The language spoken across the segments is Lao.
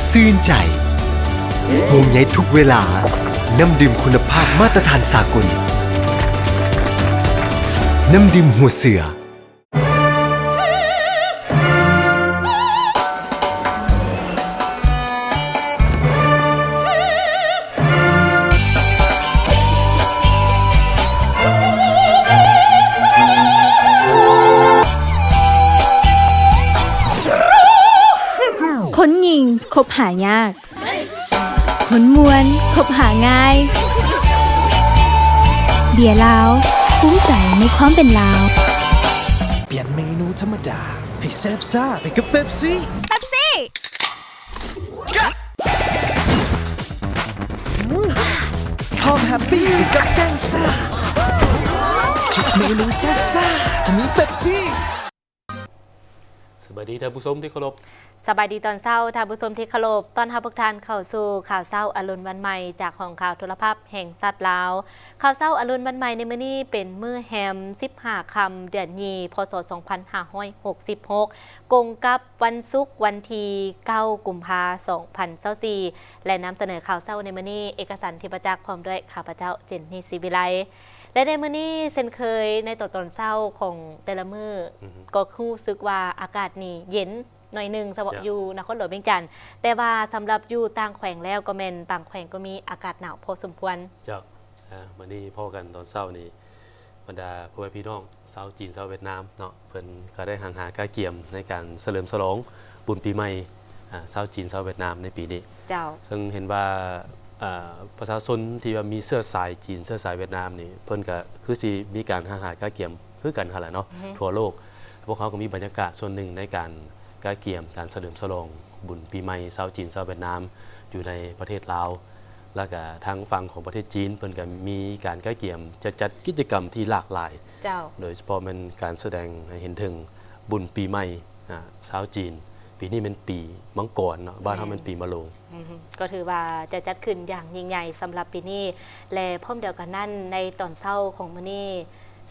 ຊື່ນໃຈ ຫ່ວງໃຍທຸກເວລາ. ນ້ຳດື່ມຄຸນນະພາບມາດຕະຖານສາກົນ. ນ້ຳດື່ມຫົວເສືອ. ຄົນຍິງຄົບຫາຍາກ. ຄົນມ່ວນຄົບຫາງ່າຍ. ເບຍລາວ ພູມໃຈໃນຄວາມເປັນລາວ. ປ່ຽນເມນູທຳມະດາໃຫ້ແຊບຊາໄປກັບເປັບຊີ. ເປັບຊີ ພ້ອມແຮັບປີ້ໄປກັບແກ້ງຊາ. ທຸກເມນູແຊບຊາ ຖ້າມີເປັບຊີ. ສະບາຍດີທ່ານຜູ້ຊົມທີ່ເຄົາລົບ. ສະບາຍດີຕອນເຊົ້າທ່ານຜູ້ຊົມທີ່ເຄົາລົບ. ຕ້ອນຮັບພວກທ່ານເຂົ້າສູ່ຂ່າວເຊົ້າອະລຸນວັນໃໝ່ ຈາກຫ້ອງຂ່າວໂທລະພາບແຫ່ງຊາດລາວ. ຂ່າວເຊົ້າອະລຸນວັນໃໝ່ໃນມື້ນີ້ເປັນມື້ແຮມສິບຫ້າຄ່ຳ ເດືອນຍີ່ ພ.ສ. ສອງພັນຫ້າຮ້ອຍຫົກສິບຫົກ ກົງກັບວັນສຸກ ວັນທີເກົ້າ ກຸມພາ ສອງພັນຊາວສີ່ ແລະ ນຳສະເໜີຂ່າວເຊົ້າໃນມື້ນີ້ ເອກະສັນ ທິບປະຈັກ ພ້ອມດ້ວຍຂ້າພະເຈົ້າ ເຈນນີ ສີວິໄລ. ແລະ ໃນມື້ນີ້ເຊັ່ນເຄີຍ ໃນຕອນ ຕອນເຊົ້າຂອງແຕ່ລະມື້ ອືຮຶ ກໍຮູ້ສຶກວ່າອາກາດນີ້ເຢັນໜ້ອຍໜຶ່ງ ສະເພາະ ເຈົ້າ ຢູ່ນະຄອນຫຼວງວຽງຈັນ, ແຕ່ວ່າສຳລັບຢູ່ຕ່າງແຂວງແລ້ວ ກໍແມ່ນບາງແຂວງກໍມີອາກາດໜາວພໍສົມຄວນ. ເຈົ້າ ອາ ມື້ນີ້ພໍ້ກັນຕອນເຊົ້ານີ້ ບັນດາພໍ່ແມ່ພີ່ນ້ອງຊາວຈີນ ຊາວຫວຽດນາມເນາະ ເພິ່ນກໍໄດ້ຫ້າງຫາກະກຽມໃນການສະເຫຼີມສະຫຼອງບຸນປີໃໝ່ ອາ ຊາວຈີນ ຊາວຫວຽດນາມໃນປີນີ້. ເຈົ້າ ເຊິ່ງເຫັນວ່າ ອາ ປະຊາຊົນທີ່ວ່າມີເຊື້ອສາຍຈີນ ເຊື້ອສາຍຫວຽດນາມນີ້ ເພິ່ນກໍຄືຊິມີການຫ້າງຫາກະກຽມຄືກັນຫັ້ນລະເນາະ ອືຮຶ ທົ່ວໂລກ. ພວກເຮົາກໍມີບັນຍາກາດສ່ວນໜຶ່ງໃນການກະກຽມການສະເຫຼີມສະຫຼອງບຸນປີໃໝ່ຊາວຈີນ ຊາວຫວຽດນາມ ຢູ່ໃນປະເທດລາວ. ແລ້ວກະທາງຝັ່ງຂອງປະເທດຈີນ ເພິ່ນກໍມີການກະກຽມຈະຈັດກິດຈະກຳທີ່ຫຼາກຫຼາຍ. ເຈົ້າ ໂດຍສະເພາະແມ່ນການສະແດງໃຫ້ເຫັນເຖິງບຸນປີໃໝ່ ອາ ຊາວຈີນ. ປີນີ້ແມ່ນປີມັງກອນເນາະ, ບ້ານເຮົາແມ່ນປີມະໂລງ. ອືຮຶ ກໍຖືວ່າຈະຈັດຂຶ້ນຢ່າງຍິ່ງໃຫຍ່ສຳລັບປີນີ້ ແລະ ພ້ອມດຽວກັນນັ້ນ ໃນຕອນເຊົ້າຂອງມື້ນີ້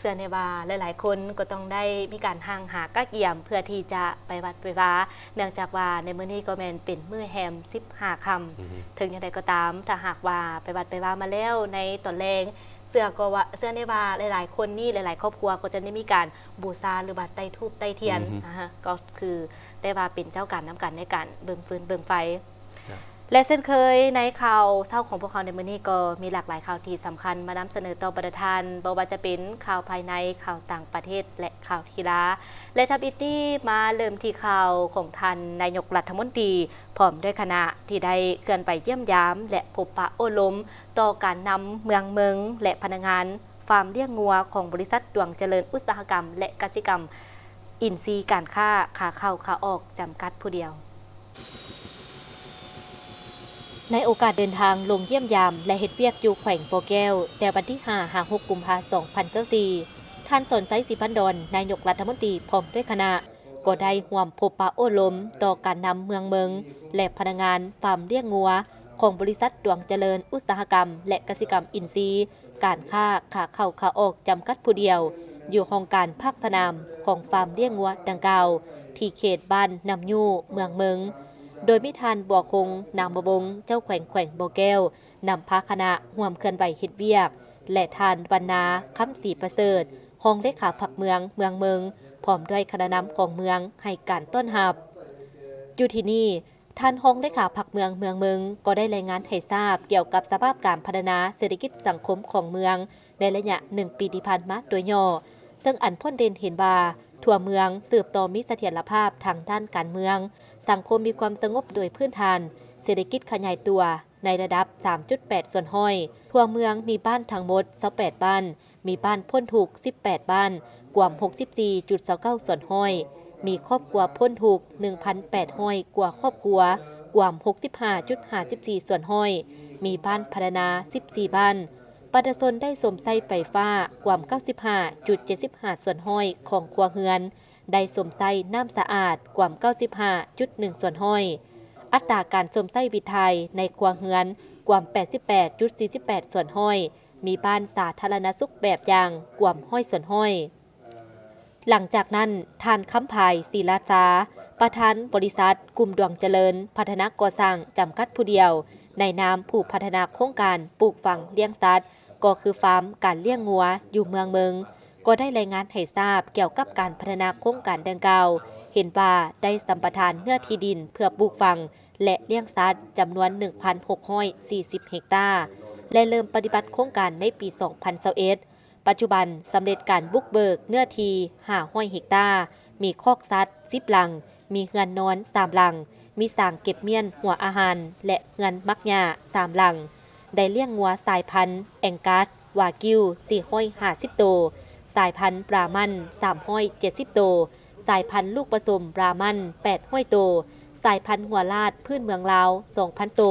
ເຊື່ອແນ່ວ່າຫຼາຍໆຄົນກໍຕ້ອງໄດ້ມີການຫ້າງຫາກະກຽມເພື່ອທີ່ຈະໄປວັດໄປວາ ເນື່ອງຈາກວ່າໃນມື້ນີ້ກໍແມ່ນເປັນມື້ແຮມສິບຫ້າຄ່ຳ. ອືຮຶ ເຖິງຢ່າງໃດກໍຕາມ ຖ້າຫາກວ່າໄປວັດໄປວາມາແລ້ວໃນຕອນແລງ ເຊື່ອກໍວ່າ ເຊື່ອແນ່ວ່າຫຼາຍໆຄົນນີ້ ຫຼາຍໆຄອບຄົວກໍຈະໄດ້ມີການບູຊາ ຫຼືວ່າໄຕ້ທູບໄຕ້ທຽນ. ອືຮຶ ອາຮະ ກໍຄືໄດ້ວ່າເປັນເຈົ້າການນຳກັນໃນການເບິ່ງຟືນເບິ່ງໄຟ. ແລະ ເຊັ່ນເຄີຍ ໃນຂ່າວເຊົ້າຂອງພວກເຮົາໃນມື້ນີ້ ກໍມີຫຼາກຫຼາຍຂ່າວທີ່ສຳຄັນມານຳສະເໜີຕໍ່ບັນດາທ່ານ, ບໍ່ວ່າຈະເປັນຂ່າວພາຍໃນ, ຂ່າວຕ່າງປະເທດ ແລະ ຂ່າວກິລາ. ແລະ ທຳອິດນີ້ ມາເລີ່ມທີ່ຂ່າວຂອງທ່ານນາຍົກລັດຖະມົນຕີ ພ້ອມດ້ວຍຄະນະ ທີ່ໄດ້ເຄື່ອນໄປຢ້ຽມຢາມ ແລະ ພົບປະໂອ້ລົມຕໍ່ການນຳເມືອງເມິງ ແລະ ພະນັກງານຟາມລ້ຽງງົວຂອງບໍລິສັດດວງຈະເລີນອຸດສາຫະກຳ ແລະ ກະສິກຳອິນຊີການຄ້າ ຂາເຂົ້າຂາອອກ ຈຳກັດຜູ້ດຽວ. ໃນໂອກາດເດີນທາງລົງຢ້ຽມຢາມ ແລະ ເຮັດວຽກຢູ່ແຂວງບໍ່ແກ້ວ ແຕ່ວັນທີຫ້າ ຫາ ຫົກ ກຸມພາ ສອງພັນຊາວສີ່ ທ່ານ ສອນໄຊ ສີພັນດອນ ນາຍົກລັດຖະມົນຕີ ພ້ອມດ້ວຍຄະນະ ກໍໄດ້ຮ່ວມພົບປະໂອ້ລົມຕໍ່ການນຳເມືອງເມິງ ແລະ ພະນັກງານຟາມລ້ຽງງົວຂອງບໍລິສັດດວງຈະເລີນອຸດສາຫະກຳ ແລະ ກະສິກຳອິນຊີ ການຄ້າຂາເຂົ້າຂາອອກຈຳກັດຜູ້ດຽວ ຢູ່ຫ້ອງການພາກສະໜາມຂອງຟາມລ້ຽງງົວດັ່ງກ່າວ ທີ່ເຂດບ້ານນ້ຳຍູ້ ເມືອງເມິງ, ໂດຍມີທ່ານ ບົວຄົງ ນາມະວົງ ເຈົ້າແຂວງແຂວງບໍ່ແກ້ວ ນຳພາຄະນະຮ່ວມເຄື່ອນໄຫວເຮັດວຽກ ແລະ ທ່ານ ວັນນາ ຄຳສີປະເສີດ ຮອງເລຂາພັກເມືອງ ເມືອງເມິງ ພ້ອມດ້ວຍຄະນະນຳຂອງເມືອງໃຫ້ການຕ້ອນຮັບ. ຢູ່ທີ່ນີ້ ທ່ານຮອງເລຂາພັກເມືອງ ເມືອງເມິງ ກໍໄດ້ລາຍງານໃຫ້ຊາບກ່ຽວກັບສະພາບການພັດທະນາເສດຖະກິດສັງຄົມຂອງເມືອງໃນໄລຍະໜຶ່ງປີທີ່ຜ່ານມາໂດຍຫຍໍ້, ເຊິ່ງອັນພົ້ນເດັ່ນເຫັນວ່າ ທົ່ວເມືອງສືບຕໍ່ມີສະຖຽນລະພາບທາງດ້ານການເມືອງ, ສັງຄົມມີຄວາມສະຫງົບໂດຍພື້ນຖານ, ເສດຖະກິດຂະຫຍາຍຕົວໃນລະດັບສາມຈຸດແປດສ່ວນຮ້ອຍ, ທົ່ວເມືອງມີບ້ານທັງໝົດຊາວແປດບ້ານ, ມີບ້ານພົ້ນທຸກສິບແປດບ້ານ, ກວມຫົກສິບສີ່ຈຸດຊາວເກົ້າສ່ວນຮ້ອຍ, ມີຄອບຄົວພົ້ນທຸກໜຶ່ງພັນແປດຮ້ອຍກວ່າຄອບຄົວ, ກວມຫົກສິບຫ້າຈຸດຫ້າສິບສີ່ສ່ວນຮ້ອຍ, ມີບ້ານພັດທະນາສິບສີ່ບ້ານ, ປະຊາຊົນໄດ້ຊົມໃຊ້ໄຟຟ້າກວມເກົ້າສິບຫ້າຈຸດເຈັດສິບຫ້າສ່ວນຮ້ອຍຂອງຄົວເຮືອນ, ໄດ້ຊົມໃຊ້ນ້ຳສະອາດກວມເກົ້າສິບຫ້າຈຸດໜຶ່ງສ່ວນຮ້ອຍ, ອັດຕາການຊົມໃຊ້ວິດຖ່າຍໃນຄົວເຮືອນກວມແປດສິບແປດຈຸດສີ່ສິບແປດສ່ວນຮ້ອຍ, ມີບ້ານສາທາລະນະສຸກແບບຢ່າງກວມຮ້ອຍສ່ວນຮ້ອຍ. ຫຼັງຈາກນັ້ນ, ທ່ານ ຄຳພາຍ ສີລາຊາ ປະທານບໍລິສັດ ກຸ່ມດວງຈະເລີນ ພັດທະນາກໍ່ສ້າງ ຈຳກັດຜູ້ດຽວ ໃນນາມຜູ້ພັດທະນາໂຄງການປູກຝັງລ້ຽງສັດ ກໍຄືຟາມການລ້ຽງງົວຢູ່ເມືອງເມິງ ກໍໄດ້ລາຍງານໃຫ້ຊາບກ່ຽວກັບການພັດທະນາໂຄງການດັ່ງກ່າວ, ເຫັນວ່າໄດ້ສຳປະທານເນື້ອທີ່ດິນເພື່ອປູກຝັງ ແລະ ລ້ຽງສັດຈຳນວນໜຶ່ງພັນຫົກຮ້ອຍສີ່ສິບເຮັກຕາ ແລະ ເລີ່ມປະຕິບັດໂຄງການໃນປີສອງພັນຊາວເອັດ. ປັດຈຸບັນສຳເລັດການບຸກເບີກເນື້ອທີ່ຫ້າຮ້ອຍເຮັກຕາ, ມີຄອກສັດສິບຫຼັງ, ມີເຮືອນນອນສາມຫຼັງ, ມີສາງເກັບມ້ຽນຫົວອາຫານ ແລະ ເຮືອນໝັກຫຍ້າສາມຫຼັງ, ໄດ້ລ້ຽງງົວສາຍພັນແອງກັສ ວາກິວ ສີ່ຮ້ອຍຫ້າສິບໂຕ, ສາຍພັນບຣາມັນ ສາມຮ້ອຍເຈັດສິບໂຕ, ສາຍພັນລູກປະສົມບຣາມັນ ແປດຮ້ອຍໂຕ, ສາຍພັນຫົວລາດພື້ນເມືອງລາວ ສອງພັນໂຕ,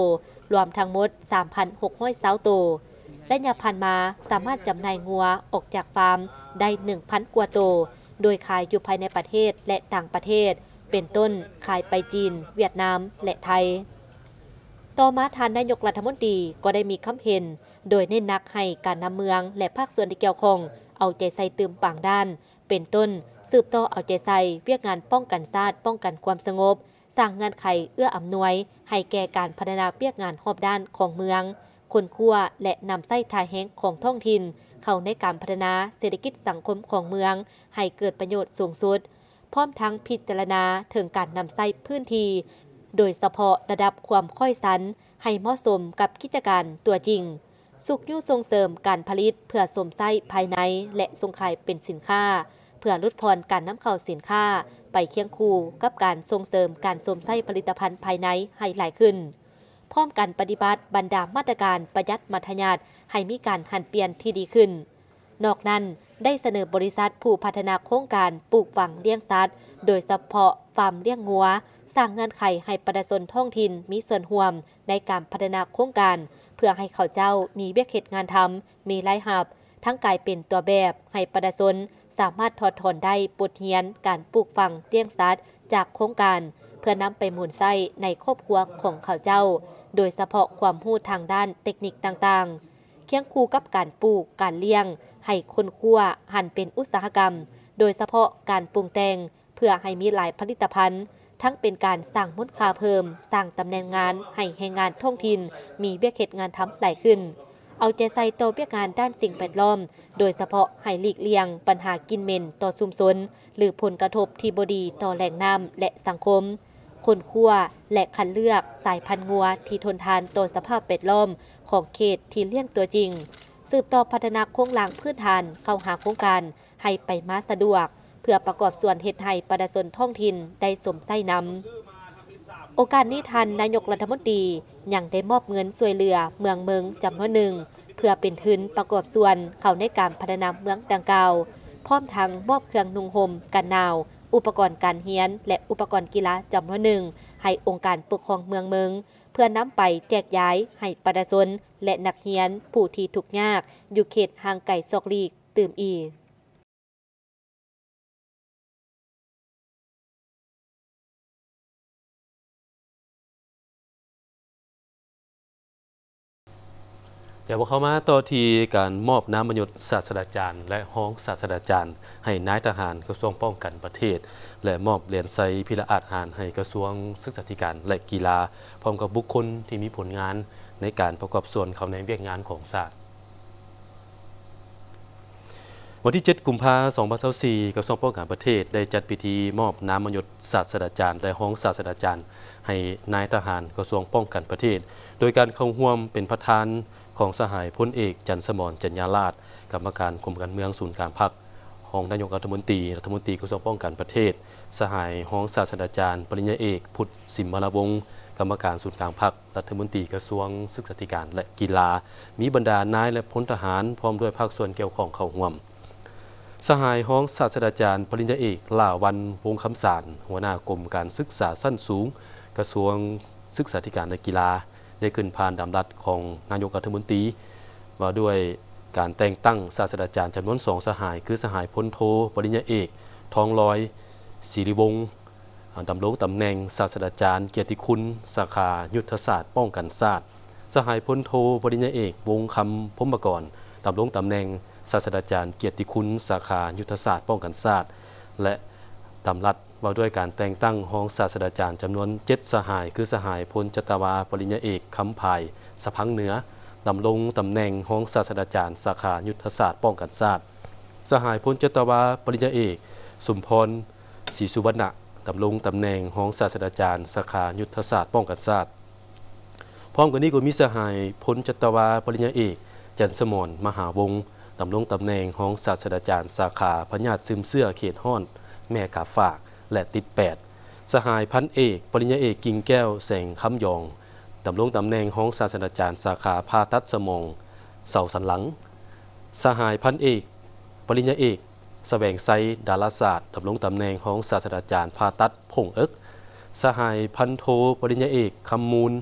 ລວມທັງໝົດ ສາມພັນຫົກຮ້ອຍຊາວໂຕ. ໄລຍະຜ່ານມາສາມາດຈຳໜ່າຍງົວອອກຈາກຟາມໄດ້ໜຶ່ງພັນກວ່າໂຕ, ໂດຍຂາຍຢູ່ພາຍໃນປະເທດ ແລະ ຕ່າງປະເທດ, ເປັນຕົ້ນ ຂາຍໄປຈີນ, ຫວຽດນາມ ແລະ ໄທ. ຕໍ່ມາທ່ານນາຍົກລັດຖະມົນຕີກໍໄດ້ມີຄຳເຫັນ ໂດຍເນັ້ນໜັກໃຫ້ການນຳເມືອງ ແລະ ພາກສ່ວນທີ່ກ່ຽວຂ້ອງເອົາໃຈໃສ່ຕື່ມບາງດ້ານ, ເປັນຕົ້ນ ສືບຕໍ່ເອົາໃຈໃສ່ວຽກງານປ້ອງກັນຊາດ, ປ້ອງກັນຄວາມສະຫງົບ, ສ້າງເງື່ອນໄຂເອື້ອອຳນວຍໃຫ້ແກ່ການພັດທະນາວຽກງານຮອບດ້ານຂອງເມືອງ, ຄົ້ນຄວ້າ ແລະ ນຳໃຊ້ທ່າແຮງຂອງທ້ອງຖິ່ນເຂົ້າໃນການພັດທະນາເສດຖະກິດສັງຄົມຂອງເມືອງໃຫ້ເກີດປະໂຫຍດສູງສຸດ, ພ້ອມທັງພິຈາລະນາເຖິງການນຳໃຊ້ພື້ນທີ່, ໂດຍສະເພາະລະດັບຄວາມຄ່ອຍຊັນ ໃຫ້ເໝາະສົມກັບກິດຈະການຕົວຈິງ. ຊຸກຍູ້ສົ່ງເສີມການຜະລິດເພື່ອຊົມໃຊ້ພາຍໃນ ແລະ ສົ່ງຂາຍເປັນສິນຄ້າ ເພື່ອຫຼຸດຜ່ອນການນຳເຂົ້າສິນຄ້າ ໄປຄຽງຄູ່ກັບການສົ່ງເສີມການຊົມໃຊ້ຜະລິດຕະພັນພາຍໃນໃຫ້ຫຼາຍຂຶ້ນ, ພ້ອມກັນປະຕິບັດບັນດາມາດຕະການປະຢັດມັດທະຍັດໃຫ້ມີການຫັນປ່ຽນທີ່ດີຂຶ້ນ. ນອກນັ້ນ, ໄດ້ສະເໜີບໍລິສັດຜູ້ພັດທະນາໂຄງການປູກຝັງລ້ຽງສັດ, ໂດຍສະເພາະຟາມລ້ຽງງົວ, ສ້າງເງື່ອນໄຂໃຫ້ປະຊາຊົນທ້ອງຖິ່ນມີສ່ວນຮ່ວມ ໃນການພັດທະນາໂຄງການ ເພື່ອໃຫ້ເຂົາເຈົ້າມີວຽກເຮັດງານທຳ, ມີລາຍຮັບ, ທັງກາຍເປັນຕົວແບບໃຫ້ປະຊາຊົນສາມາດຖອດຖອນໄດ້ບົດຮຽນການປູກຝັງລ້ຽງສັດຈາກໂຄງການ ເພື່ອນຳໄປໝູນໃຊ້ໃນຄອບຄົວຂອງເຂົາເຈົ້າ, ໂດຍສະເພາະຄວາມຮູ້ທາງດ້ານເຕັກນິກຕ່າງໆ, ຄຽງຄູ່ກັບການປູກ, ການລ້ຽງ ໃຫ້ຄົ້ນຄວ້າຫັນເປັນອຸດສາຫະກຳ, ໂດຍສະເພາະການປຸງແຕ່ງ ເພື່ອໃຫ້ມີຫຼາຍຜະລິດຕະພັນ, ທັງເປັນການສ້າງມູນຄ່າເພີ່ມ, ສ້າງຕຳແໜ່ງງານໃຫ້ແຮງງານທ້ອງຖິ່ນມີວຽກເຮັດງານທຳຫຼາຍຂຶ້ນ, ເອົາໃຈໃສ່ຕໍ່ວຽກງານດ້ານສິ່ງແວດລ້ອມ, ໂດຍສະເພາະໃຫ້ຫຼີກລ່ຽງບັນຫາກິ່ນເໝັນຕໍ່ຊຸມຊົນ ຫຼື ຜົນກະທົບທີ່ບໍ່ດີຕໍ່ແຫຼ່ງນ້ຳ ແລະ ສັງຄົມ, ຄົ້ນຄວ້າ ແລະ ຄັດເລືອກສາຍພັນງົວທີ່ທົນທານຕໍ່ສະພາບແວດລ້ອມຂອງເຂດທີ່ລ້ຽງຕົວຈິງ, ສືບຕໍ່ພັດທະນາໂຄງລ່າງພື້ນຖານເຂົ້າຫາໂຄງການ ໃຫ້ໄປມາສະດວກ ເພື່ອປະກອບສ່ວນເຮັດໃຫ້ປະຊາຊົນທ້ອງຖິ່ນໄດ້ຊົມໃຊ້ນຳ. ໂອກາດນີ້ທ່ານນາຍົກລັດຖະມົນຕີຍັງໄດ້ມອບເງິນຊ່ວຍເຫຼືອເມືອງເມິງຈຳນວນໜຶ່ງ ເພື່ອເປັນທຶນປະກອບສ່ວນເຂົ້າໃນການພັດທະນາເມືອງດັ່ງກ່າວ, ພ້ອມທັງມອບເຄື່ອງນຸ່ງຫົ່ມກັນໜາວ, ອຸປະກອນການຮຽນ ແລະ ອຸປະກອນກິລາຈຳນວນໜຶ່ງ ໃຫ້ອົງການປົກຄອງເມືອງເມິງ ເພື່ອນຳໄປແຈກຢາຍໃຫ້ປະຊາຊົນ ແລະ ນັກຮຽນຜູ້ທີ່ທຸກຍາກຢູ່ເຂດຫ່າງໄກສອກຫຼີກ ຕື່ມອີກ. ຈະເຂົ້າມາຕໍ່ທີ່ການມອບນາມມະຍົດສາດສະດາຈານ ແລະ ຮອງສາດສະດາຈານ ໃຫ້ນາຍທະຫານກະຊວງປ້ອງກັນປະເທດ ແລະ ມອບຫຼຽນໄຊພິລະອາດຫານໃຫ້ກະຊວງສຶກສາທິການ ແລະ ກິລາ ພ້ອມກັບບຸກຄົນທີ່ມີຜົນງານໃນການປະກອບສ່ວນເຂົ້າໃນວຽກງານຂອງຊາດ. ວັນທີເຈັດ ກຸມພາ ສອງພັນຊາວສີ່ ກະຊວງປ້ອງກັນປະເທດໄດ້ຈັດພິທີມອບນາມມະຍົດສາດສະດາຈານ ແລະ ຮອງສາດສະດາຈານ ໃຫ້ນາຍທະຫານກະຊວງປ້ອງກັນປະເທດ ໂດຍການເຂົ້າຮ່ວມເປັນປະທານຂອງສະຫາຍພົນເອກ ຈັນສະໝອນ ຈັນຍາລາດ ກຳມະການກົມການເມືອງສູນກາງພັກ, ຮອງນາຍົກລັດຖະມົນຕີ, ລັດຖະມົນຕີກະຊວງປ້ອງກັນປະເທດ, ສະຫາຍຮອງສາດສະດາຈານ ປະລິນຍາເອກ ພຸດ ສິມມະລາວົງ ກຳມະການສູນກາງພັກ, ລັດຖະມົນຕີກະຊວງສຶກສາທິການ ແລະ ກິລາ, ມີບັນດານາຍ ແລະ ພົນທະຫານ ພ້ອມດ້ວຍພາກສ່ວນກ່ຽວຂ້ອງເຂົ້າຮ່ວມ. ສະຫາຍຮອງສາດສະດາຈານ ປະລິນຍາເອກ ຫຼ້າວັນ ວົງຄຳສານ ຫົວໜ້າກົມການສຶກສາຊັ້ນສູງ ກະຊວງສຶກສາທິການ ແລະ ກິລາ ໄດ້ຂຶ້ນຜ່ານດຳລັດຂອງນາຍົກລັດຖະມົນຕີ ວ່າດ້ວຍການແຕ່ງຕັ້ງສາດສະດາຈານຈຳນວນສອງສະຫາຍ ຄື ສະຫາຍພົນໂທ ປະລິນຍາເອກ ທອງລອຍ ສີລິວົງ ດຳລົງຕຳແໜ່ງສາດສະດາຈານກຽດຕິຄຸນ ສາຂາຍຸດທະສາດປ້ອງກັນຊາດ, ສະຫາຍພົນໂທ ປະລິນຍາເອກ ວົງຄຳ ພົມມະກອນ ດຳລົງຕຳແໜ່ງສາດສະດາຈານກຽດຕິຄຸນ ສາຂາຍຸດທະສາດປ້ອງກັນຊາດ, ແລະ ດຳລັດວ່າດ້ວຍການແຕ່ງຕັ້ງຮອງສາດສະດາຈານຈຳນວນເຈັດສະຫາຍ ຄື ສະຫາຍ ພົນຈັດຕະວາ ປະລິນຍາເອກ ຄຳພາຍ ສະພັງເໜືອ ດຳລົງຕຳແໜ່ງຮອງສາດສະດາຈານສາຂາຍຸດທະສາດປ້ອງກັນຊາດ, ສະຫາຍ ພົນຈັດຕະວາ ປະລິນຍາເອກ ສົມພອນ ສີສຸວັນນະ ດຳລົງຕຳແໜ່ງຮອງສາດສະດາຈານສາຂາຍຸດທະສາດປ້ອງກັນຊາດ. ພ້ອມກັນນີ້ກໍມີສະຫາຍ ພົນຈັດຕະວາ ປະລິນຍາເອກ ຈັນສະໝອນ ມະຫາວົງ ດຳລົງຕຳແໜ່ງຮອງສາດສະດາຈານສາຂາພະຍາດຊຶມເຊື້ອເຂດຮ້ອນ ແມ່ກາຝາກ ແລະ ຕິດແປດ, ສະຫາຍ ພັນເອກ ປະລິນຍາເອກ ກິ່ງແກ້ວ ແສງຄຳຢອງ ດຳລົງຕຳແໜ່ງຮອງສາດສະດາຈານສາຂາຜ່າຕັດສະໝອງ ເສົາສັນຫຼັງ, ສະຫາຍ ພັນເອກ ປະລິນຍາເອກ ສະແຫວງໄຊ ດາລາສາດ ດຳລົງຕຳແໜ່ງຮອງສາດສະດາຈານຜ່າຕັດໂພງເອິກ, ສະຫາຍ ພັນໂທ ປະລິນຍາເອກ ຄຳມູນ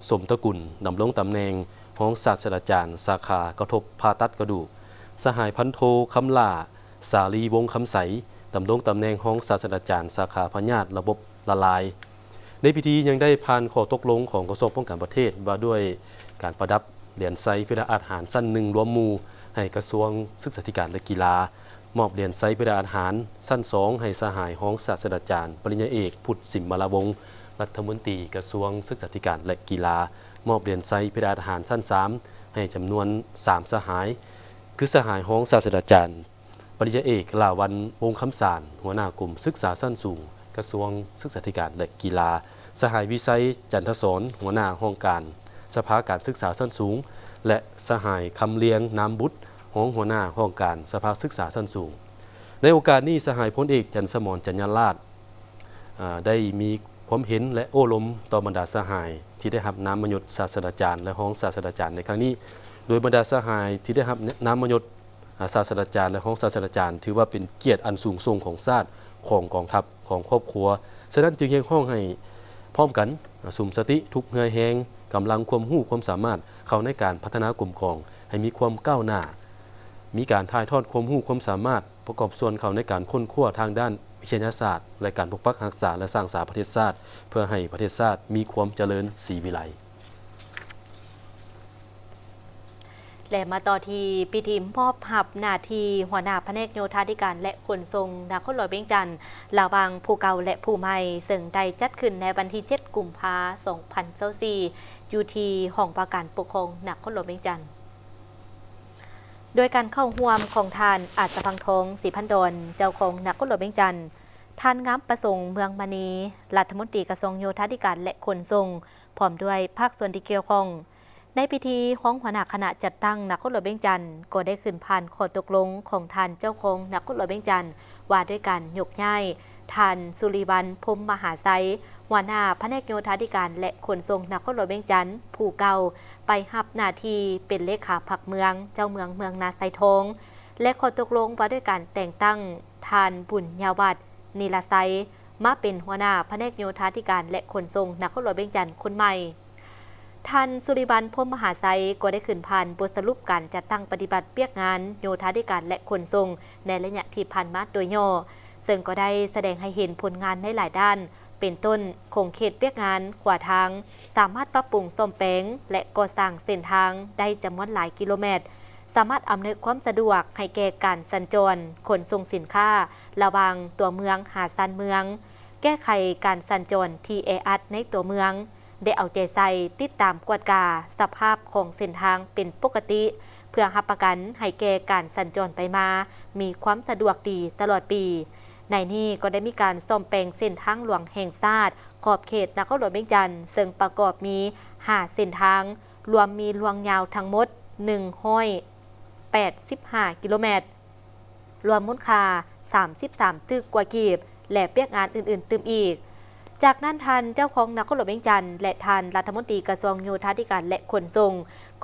ສົມຕະກຸນ ດຳລົງຕຳແໜ່ງຮອງສາດສະດາຈານສາຂາກະທົບຜ່າຕັດກະດູກ, ສະຫາຍ ພັນໂທ ຄຳຫຼ້າ ສາລີວົງຄຳໃສ ດຳລົງຕຳແໜ່ງຮອງສາດສະດາຈານສາຂາພະຍາດລະບົບລະລາຍ. ໃນພິທີຍັງໄດ້ຜ່ານຂໍ້ຕົກລົງຂອງກະຊວງປ້ອງກັນປະເທດ ວ່າດ້ວຍການປະດັບຫຼຽນໄຊເວລາອາດຫານຊັ້ນໜຶ່ງລວມໝູ່ໃຫ້ກະຊວງສຶກສາທິການ ແລະ ກິລາ, ມອບຫຼຽນໄຊເວລາອາດຫານຊັ້ນສອງໃຫ້ສະຫາຍຮອງສາດສະດາຈານ ປະລິນຍາເອກ ພຸດ ສິມມະລາວົງ ລັດຖະມົນຕີກະຊວງສຶກສາທິການ ແລະ ກິລາ, ມອບຫຼຽນໄຊເວລາອາດຫານຊັ້ນສາມໃຫ້ຈຳນວນສາມສະຫາຍ ຄື ສະຫາຍຮອງສາດສະດາຈານ ປະລິນຍາເອກ ຫຼ້າວັນ ວົງຄຳສານ ຫົວໜ້າກົມສຶກສາຊັ້ນສູງ ກະຊວງສຶກສາທິການ ແລະ ກິລາ, ສະຫາຍ ວິໄຊ ຈັນທະສອນ ຫົວໜ້າຫ້ອງການສະພາການສຶກສາຊັ້ນສູງ ແລະ ສະຫາຍ ຄຳລຽງ ນາມບຸດ ຮອງຫົວໜ້າຫ້ອງການສະພາສຶກສາຊັ້ນສູງ. ໃນໂອກາດນີ້ ສະຫາຍ ພົນເອກ ຈັນສະໝອນ ຈັນຍາລາດ ອາ ໄດ້ມີຄວາມເຫັນ ແລະ ໂອ້ລົມຕໍ່ບັນດາສະຫາຍທີ່ໄດ້ຮັບນາມມະຍົດສາດສະດາຈານ ແລະ ຮອງສາດສະດາຈານໃນຄັ້ງນີ້. ໂດຍບັນດາສະຫາຍທີ່ໄດ້ຮັບນາມມະຍົດ ອາ ສາດສະດາຈານ ແລະ ຮອງສາດສະດາຈານ ຖືວ່າເປັນກຽດອັນສູງສົ່ງຂອງຊາດ, ຂອງກອງທັບ, ຂອງຄອບຄົວ. ສະນັ້ນຈຶ່ງຮຽກຮ້ອງໃຫ້ພ້ອມກັນ ອາ ສຸມສະຕິທຸກເຫື່ອແຮງ, ກຳລັງ, ຄວາມຮູ້, ຄວາມສາມາດ ເຂົ້າໃນການພັດທະນາກົມກອງໃຫ້ມີຄວາມກ້າວໜ້າ, ມີການຖ່າຍທອດຄວາມຮູ້ຄວາມສາມາດ ປະກອບສ່ວນເຂົ້າໃນການຄົ້ນຄວ້າທາງດ້ານວິທະຍາສາດ ແລະ ການປົກປັກຮັກສາ ແລະ ສ້າງສາປະເທດຊາດ ເພື່ອໃຫ້ປະເທດຊາດມີຄວາມຈະເລີນສີວິໄລ. ແລະ ມາຕໍ່ທີ່ພິທີມອບຮັບໜ້າທີ່ຫົວໜ້າພະແນກໂຍທາທິການ ແລະ ຂົນສົ່ງນະຄອນຫຼວງວຽງຈັນ ລະຫວ່າງຜູ້ເກົ່າ ແລະ ຜູ້ໃໝ່ ເຊິ່ງໄດ້ຈັດຂຶ້ນໃນວັນທີເຈັດ ກຸມພາ ສອງພັນຊາວສີ່ ຢູ່ທີ່ຫ້ອງວ່າການປົກຄອງນະຄອນຫຼວງວຽງຈັນ. ໂດຍການເຂົ້າຮ່ວມຂອງທ່ານ ອາດສະພັງທອງ ສີພັນດອນ ເຈົ້າຄອງນະຄອນຫຼວງວຽງຈັນ, ທ່ານ ງາມປະສົງ ເມືອງມະນີ ລັດຖະມົນຕີກະຊວງໂຍທາທິການ ແລະ ຂົນສົ່ງ ພ້ອມດ້ວຍພາກສ່ວນທີ່ກ່ຽວຂ້ອງ. ໃນພິທີ, ຮອງຫົວໜ້າຄະນະຈັດຕັ້ງນະຄອນຫຼວງວຽງຈັນ ກໍໄດ້ຂຶ້ນຜ່ານຂໍ້ຕົກລົງຂອງທ່ານເຈົ້າຄອງນະຄອນຫຼວງວຽງຈັນ ວ່າດ້ວຍການຍົກຍ້າຍ ທ່ານ ສຸລິວັນ ພົມມະຫາໄຊ ຫົວໜ້າພະແນກໂຍທາທິການ ແລະ ຂົນສົ່ງນະຄອນຫຼວງວຽງຈັນ ຜູ້ເກົ່າ ໄປຮັບໜ້າທີ່ເປັນເລຂາພັກເມືອງ ເຈົ້າເມືອງເມືອງນາຊາຍທອງ ແລະ ຂໍ້ຕົກລົງວ່າດ້ວຍການແຕ່ງຕັ້ງທ່ານ ບຸນຍາວັດ ນີລະໄຊ ມາເປັນຫົວໜ້າພະແນກໂຍທາທິການ ແລະ ຂົນສົ່ງນະຄອນຫຼວງວຽງຈັນຄົນໃໝ່. ທ່ານ ສຸລິວັນ ພົມມະຫາໄຊ ກໍໄດ້ຂຶ້ນຜ່ານບົດສະຫຼຸບການຈັດຕັ້ງປະຕິບັດວຽກງານໂຍທາທິການ ແລະ ຂົນສົ່ງໃນໄລຍະທີ່ຜ່ານມາໂດຍຫຍໍ້, ເຊິ່ງກໍໄດ້ສະແດງໃຫ້ເຫັນຜົນງານໃນຫຼາຍດ້ານ, ເປັນຕົ້ນ, ຂົງເຂດວຽກງານຂວາທາງ ສາມາດປັບປຸງສ້ອມແປງ ແລະ ກໍ່ສ້າງເສັ້ນທາງໄດ້ຈຳນວນຫຼາຍກິໂລແມັດ, ສາມາດອຳນວຍຄວາມສະດວກໃຫ້ແກ່ການສັນຈອນຂົນສົ່ງສິນຄ້າລະຫວ່າງຕົວເມືອງຫາຊານເມືອງ, ແກ້ໄຂການສັນຈອນທີ່ແອອັດໃນຕົວເມືອງ, ໄດ້ເອົາໃຈໃສ່ຕິດຕາມກວດກາສະພາບຂອງເສັ້ນທາງເປັນປົກກະຕິ ເພື່ອຮັບປະກັນໃຫ້ແກ່ການສັນຈອນໄປມາມີຄວາມສະດວກດີຕະຫຼອດປີ. ໃນນີ້ກໍໄດ້ມີການສ້ອມແປງເສັ້ນທາງຫຼວງແຫ່ງຊາດຂອບເຂດນະຄອນຫຼວງວຽງຈັນ, ເຊິ່ງປະກອບມີຫ້າເສັ້ນທາງ, ລວມມີລວງຍາວທັງໝົດໜຶ່ງຮ້ອຍແປດສິບຫ້າກິໂລແມັດ. ລວມມູນຄ່າສາມສິບສາມຕື້ກວ່າກີບ ແລະ ວຽກງານອື່ນໆຕື່ມອີກ. ຈາກນັ້ນ, ທ່ານເຈົ້າຄອງນະຄອນຫຼວງວຽງຈັນ ແລະ ທ່ານລັດຖະມົນຕີກະຊວງໂຍທາທິການ ແລະ ຂົນສົ່ງ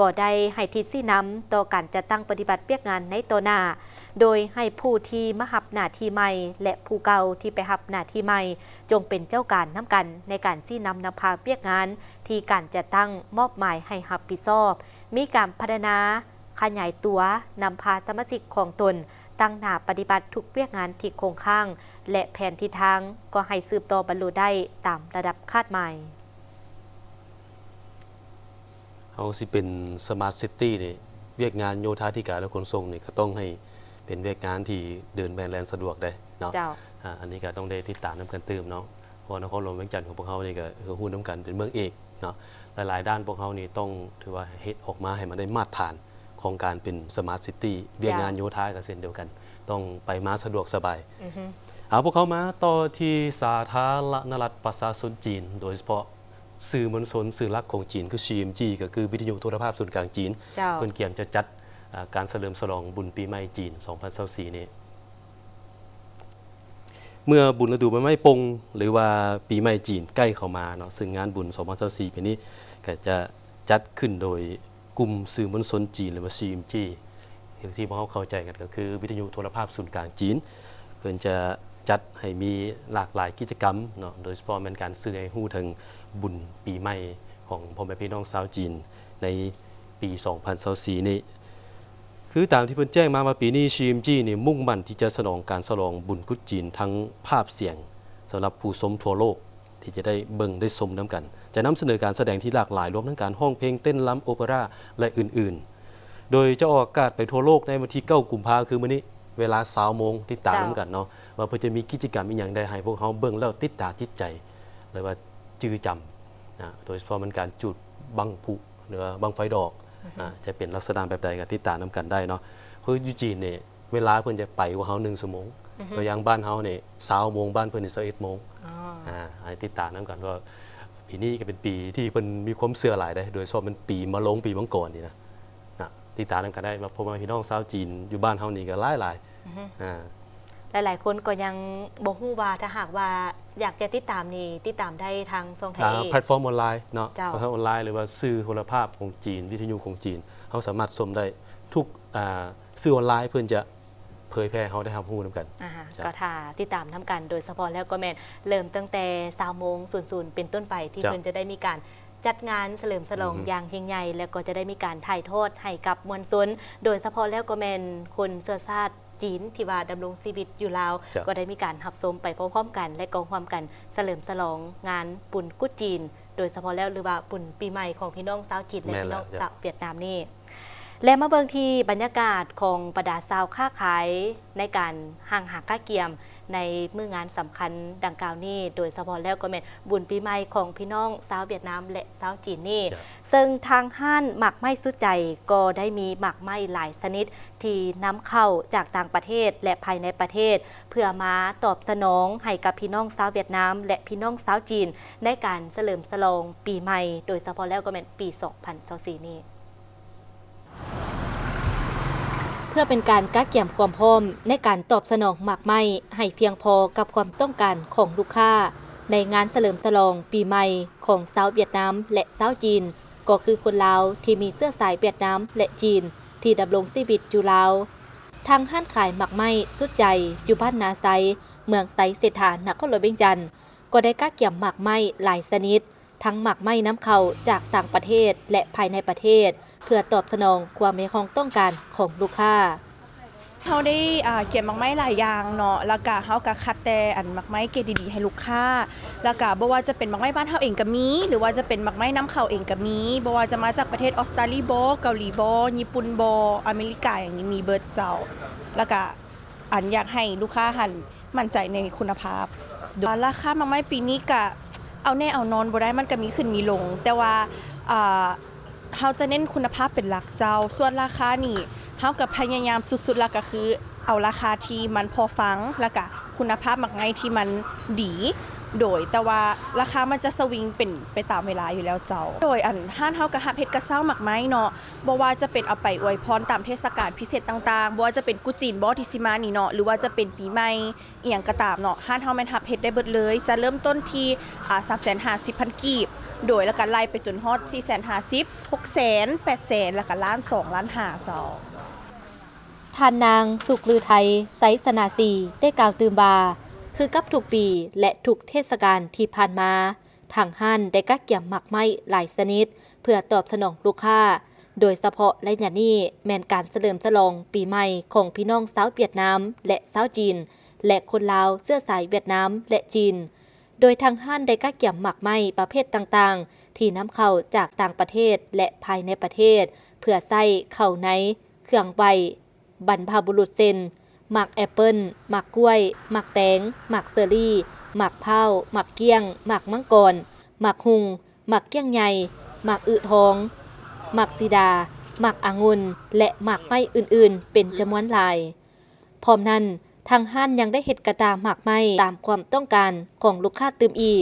ກໍໄດ້ໃຫ້ທິດຊີ້ນຳຕໍ່ການຈັດຕັ້ງປະຕິບັດວຽກງານໃນຕໍ່ໜ້າ, ໂດຍໃຫ້ຜູ້ທີ່ມາຮັບໜ້າທີ່ໃໝ່ ແລະ ຜູ້ເກົ່າທີ່ໄປຮັບໜ້າທີ່ໃໝ່ ຈົ່ງເປັນເຈົ້າການນຳກັນໃນການຊີ້ນຳນຳພາວຽກງານທີ່ການຈັດຕັ້ງມອບໝາຍໃຫ້ຮັບຜິດຊອບ, ມີການພັດທະນາ ຂະຫຍາຍຕົວນຳພາສະມາຊິກຂອງຕົນຕັ້ງໜ້າປະຕິບັດທຸກວຽກງານທີ່ຄົງຄ້າງ ແລະ ແຜນທິດທາງກໍໃຫ້ສືບຕໍ່ບັນລຸໄດ້ຕາມລະດັບຄາດໝາຍ. ເຮົາຊິເປັນສະມາດຊິຕີນີ້ ວຽກງານໂຍທາທິການ ແລະ ຂົນສົ່ງນີ້ ກໍຕ້ອງໃຫ້ເປັນວຽກງານທີ່ເດີນແມ່ນແລ່ນສະດວກເດ້ເນາະ. ເຈົ້າ. ອາ ອັນນີ້ກໍຕ້ອງໄດ້ຕິດຕາມນຳກັນຕື່ມເນາະ ເພາະວ່ານະຄອນຫຼວງວຽງຈັນຂອງພວກເຮົານີ້ກໍຄືຮູ້ນຳກັນເປັນເມືອງເອກເນາະ ຫຼາຍໆດ້ານພວກເຮົານີ້ຕ້ອງຖືວ່າເຮັດອອກມາໃຫ້ມັນໄດ້ມາດຖານຂອງການເປັນສະມາດຊິຕີ້ ວຽກງານໂຍທາກໍເຊັ່ນດຽວກັນ ຕ້ອງໄປມາສະດວກສະບາຍ. ເອົາ ພວກເຮົາມາຕໍ່ທີ່ສາທາລະນະລັດປະຊາຊົນຈີນ ໂດຍສະເພາະສື່ມວນຊົນສື່ຫຼັກຂອງຈີນຄື ຊີເອັມຈີ ກໍຄືວິທະຍຸໂທລະພາບສູນກາງຈີນ ເພິ່ນກຽມຈະຈັດ ອາ ການສະເຫຼີມສະຫຼອງບຸນປີໃໝ່ຈີນສອງພັນຊາວສີ່ນີ້ ເມື່ອບຸນລະດູໃບໄມ້ປົ່ງ ຫຼືວ່າປີໃໝ່ຈີນໃກ້ເຂົ້າມາເນາະ ເຊິ່ງງານບຸນສອງພັນຊາວສີ່ປີນີ້ກໍຈະຈັດຂຶ້ນໂດຍກຸ່ມສື່ມວນຊົນຈີນ ຫຼືວ່າ ຊີເອັມຈີ ທີ່ພວກເຮົາເຂົ້າໃຈກັນກໍຄືວິທະຍຸໂທລະພາບສູນກາງຈີນ ເພິ່ນຈະຈັດໃຫ້ມີຫຼາກຫຼາຍກິດຈະກຳເນາະ ໂດຍສະເພາະແມ່ນການສື່ໃຫ້ຮູ້ເຖິງບຸນປີໃໝ່ຂອງພໍ່ແມ່ພີ່ນ້ອງຊາວຈີນໃນປີສອງພັນຊາວສີ່ນີ້. ຄືຕາມທີ່ເພິ່ນແຈ້ງມາວ່າ ປີນີ້ ຊີເອັມຈີ ນີ້ມຸ່ງໝັ້ນທີ່ຈະສະໜອງການສະຫຼອງບຸນກຸດຈີນທັງພາບສຽງ ສຳລັບຜູ້ຊົມທົ່ວໂລກທີ່ຈະໄດ້ເບິ່ງໄດ້ຊົມນຳກັນ ຈະນຳສະເໜີການສະແດງທີ່ຫຼາກຫຼາຍ ລວມທັງການຮ້ອງເພງ, ເຕັ້ນລຳ, ໂອເປຣາ ແລະ ອື່ນໆ ໂດຍຈະອອກອາກາດໄປທົ່ວໂລກໃນວັນທີເກົ້າ ກຸມພາ ຄືມື້ນີ້ ເວລາຊາວໂມງ ຕິດຕາມນຳກັນເນາະ ວ່າເພິ່ນຈະມີກິດຈະກຳອີ່ຫຍັງໃດໃຫ້ພວກເຮົາເບິ່ງແລ້ວຕິດຕາຕິດໃຈ ຫຼືວ່າຈື່ຈຳນະ ໂດຍສະເພາະແມ່ນການຈູດບັ້ງຜຸ ຫຼືວ່າບັ້ງໄຟດອກ ອາ ຈະເປັນລັກສະນະແບບໃດກໍຕິດຕາມນຳກັນໄດ້ເນາະ ຄືຢູ່ຈີນນີ້ ເວລາເພິ່ນຈະໄປກວ່າເຮົາໜຶ່ງຊົ່ວໂມງ ຕົວຢ່າງບ້ານເຮົານີ້ຊາວໂມງ ບ້ານເພິ່ນນີ້ຊາວເອັດໂມງ ອາ ໃຫ້ຕິດຕາມນຳກັນ ເພາະວ່າປີນີ້ກໍເປັນປີທີ່ເພິ່ນມີຄວາມເຊື່ອຫຼາຍເດ້ ໂດຍສະເພາະແມ່ນປີມະໂລງ ປີມັງກອນນີ້ນະ ນະ ຕິດຕາມນຳກັນໄດ້ ມາພົບມາພີ່ນ້ອງຊາວຈີນຢູ່ບ້ານເຮົານີ້ກໍຫຼາຍໆ ອາ ຫຼາຍໆຄົນກໍຍັງບໍ່ຮູ້ວ່າ ຖ້າຫາກວ່າຢາກຈະຕິດຕາມນີ້ ຕິດຕາມໄດ້ທາງຊ່ອງໃດ ອາ ເອງ ແພລດຟອມອອນລາຍເນາະ ເຈົ້າ ແພລດຟອມອອນລາຍ ຫຼືວ່າສື່ໂທລະພາບຂອງຈີນ ວິທະຍຸຂອງຈີນ ເຮົາສາມາດຊົມໄດ້ທຸກ ອາ ສື່ອອນລາຍ ເພິ່ນຈະເຜີຍແຜ່ໃຫ້ເຮົາໄດ້ຮັບຮູ້ນຳກັນ ເຈົ້າ ກໍຖ້າຕິດຕາມນຳກັນ ໂດຍສະເພາະແລ້ວກໍແມ່ນເລີ່ມຕັ້ງແຕ່ຊາວໂມງສູນສູນເປັນຕົ້ນໄປ ທີ່ເພິ່ນຈະໄດ້ມີການຈັດງານສະເຫຼີມສະຫຼອງຢ່າງຍິ່ງໃຫຍ່ ແລ້ວກໍຈະໄດ້ມີການຖ່າຍທອດໃຫ້ກັບມວນຊົນ ໂດຍສະເພາະແລ້ວກໍແມ່ນຄົນເຊື້ອຊາດ ຈີນທີ່ວ່າດຳລົງຊີວິດຢູ່ລາວ ກໍໄດ້ມີການຮັບຊົມໄປພ້ອມໆກັນ ແລະ ກໍຮ່ວມກັນສະເຫຼີມສະຫຼອງງານບຸນກຸດຈີນ ໂດຍສະເພາະແລ້ວ ຫຼືວ່າບຸນປີໃໝ່ຂອງພີ່ນ້ອງຊາວຈີນ ແລະ ພີ່ນ້ອງຊາວຫວຽດນາມນີ້. ແລະ ມາເບິ່ງທີ່ບັນຍາກາດຂອງບັນດາຊາວຄ້າຂາຍໃນການຮັ່ງຫາກະກຽມໃນມື້ງານສຳຄັນດັ່ງກ່າວນີ້ ໂດຍສະເພາະແລ້ວກໍແມ່ນບຸນປີໃໝ່ຂອງພີ່ນ້ອງຊາວຫວຽດນາມ ແລະ ຊາວຈີນນີ້ ເຊິ່ງທາງຮ້ານໝາກໄມ້ສຸດໃຈກໍໄດ້ມີໝາກໄມ້ຫຼາຍຊະນິດ ທີ່ນຳເຂົ້າຈາກຕ່າງປະເທດ ແລະ ພາຍໃນປະເທດ ເພື່ອມາຕອບສະໜອງໃຫ້ກັບພີ່ນ້ອງຊາວຫວຽດນາມ ແລະ ພີ່ນ້ອງຊາວຈີນ ໃນການສະເຫຼີມສະຫຼອງປີໃໝ່ ໂດຍສະເພາະແລ້ວກໍແມ່ນປີສອງພັນຊາວສີ່ນີ້. ເພື່ອເປັນການກະກຽມຄວາມພ້ອມໃນການຕອບສະໜອງໝາກໄມ້ໃຫ້ພຽງພໍກັບຄວາມຕ້ອງການຂອງລູກຄ້າ ໃນງານສະເຫຼີມສະຫຼອງປີໃໝ່ຂອງຊາວຫວຽດນາມ ແລະ ຊາວຈີນ ກໍຄືຄົນລາວທີ່ມີເຊື້ອສາຍຫວຽດນາມ ແລະ ຈີນ ທີ່ດຳລົງຊີວິດຢູ່ລາວ. ທາງຮ້ານຂາຍໝາກໄມ້ສຸດໃຈ ຢູ່ບ້ານນາໄຊ ເມືອງໄຊເສດຖາ ນະຄອນຫຼວງວຽງຈັນ ກໍໄດ້ກະກຽມໝາກໄມ້ຫຼາຍຊະນິດ ທັງໝາກໄມ້ນຳເຂົ້າຈາກຕ່າງປະເທດ ແລະ ພາຍໃນປະເທດ ເພື່ອຕອບສະໜອງຄວາມຮຽກຮ້ອງຕ້ອງການຂອງລູກຄ້າ. ເຮົາໄດ້ ອາ ກຽມໝາກໄມ້ຫຼາຍຢ່າງເນາະ ແລ້ວກະເຮົາກະຄັດແຕ່ ອັນ ໝາກໄມ້ເກຣດດີໆໃຫ້ລູກຄ້າ ແລ້ວກະບໍ່ວ່າຈະເປັນໝາກໄມ້ບ້ານເຮົາເອງກະມີ ຫຼືວ່າຈະເປັນໝາກໄມ້ນຳເຂົ້າເອງກະມີ ບໍ່ວ່າຈະມາຈາກປະເທດອົດສະຕາລີບໍ ເກົາຫຼີບໍ ຍີ່ປຸ່ນບໍ ອາເມລິກາ ຫຍັງນີ້ມີເບິດເຈົ້າ ແລ້ວກະ ອັນ ຢາກໃຫ້ລູກຄ້າຫັ້ນໝັ້ນໃຈໃນຄຸນນະພາບ. ລາຄາໝາກໄມ້ປີນີ້ກະເອົາແນ່ເອົານອນບໍ່ໄດ້ ມັນກະມີຂຶ້ນມີລົງ ແຕ່ວ່າ ອາ ເຮົາຈະເນັ້ນຄຸນນະພາບເປັນຫຼັກເຈົ້າ. ສ່ວນລາຄານີ້ ເຮົາກະພະຍາຍາມສຸດໆ ແລ້ວກະຄືເອົາລາຄາທີ່ມັນພໍຟັງ ແລ້ວກະຄຸນນະພາບໝາກໄມ້ທີ່ມັນດີ ໂດຍ ແຕ່ວ່າລາຄາມັນຈະສະວິງເປັນໄປຕາມເວລາຢູ່ແລ້ວເຈົ້າ. ໂດຍ ອັນ ຮ້ານເຮົາກະຮັບເຮັດກະເຊົ້າໝາກໄມ້ເນາະ ບໍ່ວ່າຈະເປັນເອົາໄປອວຍພອນຕາມເທດສະການພິເສດຕ່າງໆ ບໍ່ວ່າຈະເປັນກຸດຈີນບໍ ທີ່ຊິມານີ້ເນາະ ຫຼືວ່າຈະເປັນປີໃໝ່ ອີ່ຫຍັງກໍຕາມເນາະ ຮ້ານເຮົາແມ່ນຮັບເຮັດໄດ້ເບິດເລີຍ ຈະເລີ່ມຕົ້ນທີ່ ອາ ສາມແສນຫ້າສິບພັນກີບ ໂດຍ ແລ້ວກໍໄລ່ໄປຈົນຮອດສີ່ແສນຫ້າສິບ ຫົກແສນ ແປດແສນ ແລ້ວກໍລ້ານສອງ ລ້ານຫ້າເຈົ້າ. ທ່ານນາງ ສຸກລືໄທ ໄຊຊະນາສີ ໄດ້ກ່າວຕື່ມວ່າ ຄືກັບທຸກປີ ແລະ ທຸກເທດສະການທີ່ຜ່ານມາ ທາງຮ້ານໄດ້ກະກຽມໝາກໄມ້ຫຼາຍຊະນິດ ເພື່ອຕອບສະໜອງລູກຄ້າ ໂດຍສະເພາະໄລຍະນີ້ແມ່ນການສະເຫຼີມສະຫຼອງປີໃໝ່ຂອງພີ່ນ້ອງຊາວຫວຽດນາມ ແລະ ຊາວຈີນ ແລະ ຄົນລາວເຊື້ອສາຍຫວຽດນາມ ແລະ ຈີນ, ໂດຍທາງຮ້ານໄດ້ກະກຽມໝາກໄມ້ປະເພດຕ່າງໆ ທີ່ນຳເຂົ້າຈາກຕ່າງປະເທດ ແລະ ພາຍໃນປະເທດ ເພື່ອໃຊ້ເຂົ້າໃນເຄື່ອງໄຫວ້ບັນພະບຸລຸດ ເຊັ່ນ ໝາກແອັບເປິ້ນ, ໝາກກ້ວຍ, ໝາກແຕງ, ໝາກເຊີຣີ, ໝາກພ້າວ, ໝາກກ້ຽງ, ໝາກມັງກອນ, ໝາກຮຸ່ງ, ໝາກກ້ຽງໃຫຍ່, ໝາກອຶທອງ, ໝາກສີດາ, ໝາກອະງຸ່ນ ແລະ ໝາກໄມ້ອື່ນໆ ເປັນຈຳນວນຫຼາຍ. ພ້ອມນັ້ນ, ທາງຮ້ານຍັງໄດ້ເຮັດກະຕ່າໝາກໄມ້ຕາມຄວາມຕ້ອງການຂອງລູກຄ້າຕື່ມອີກ.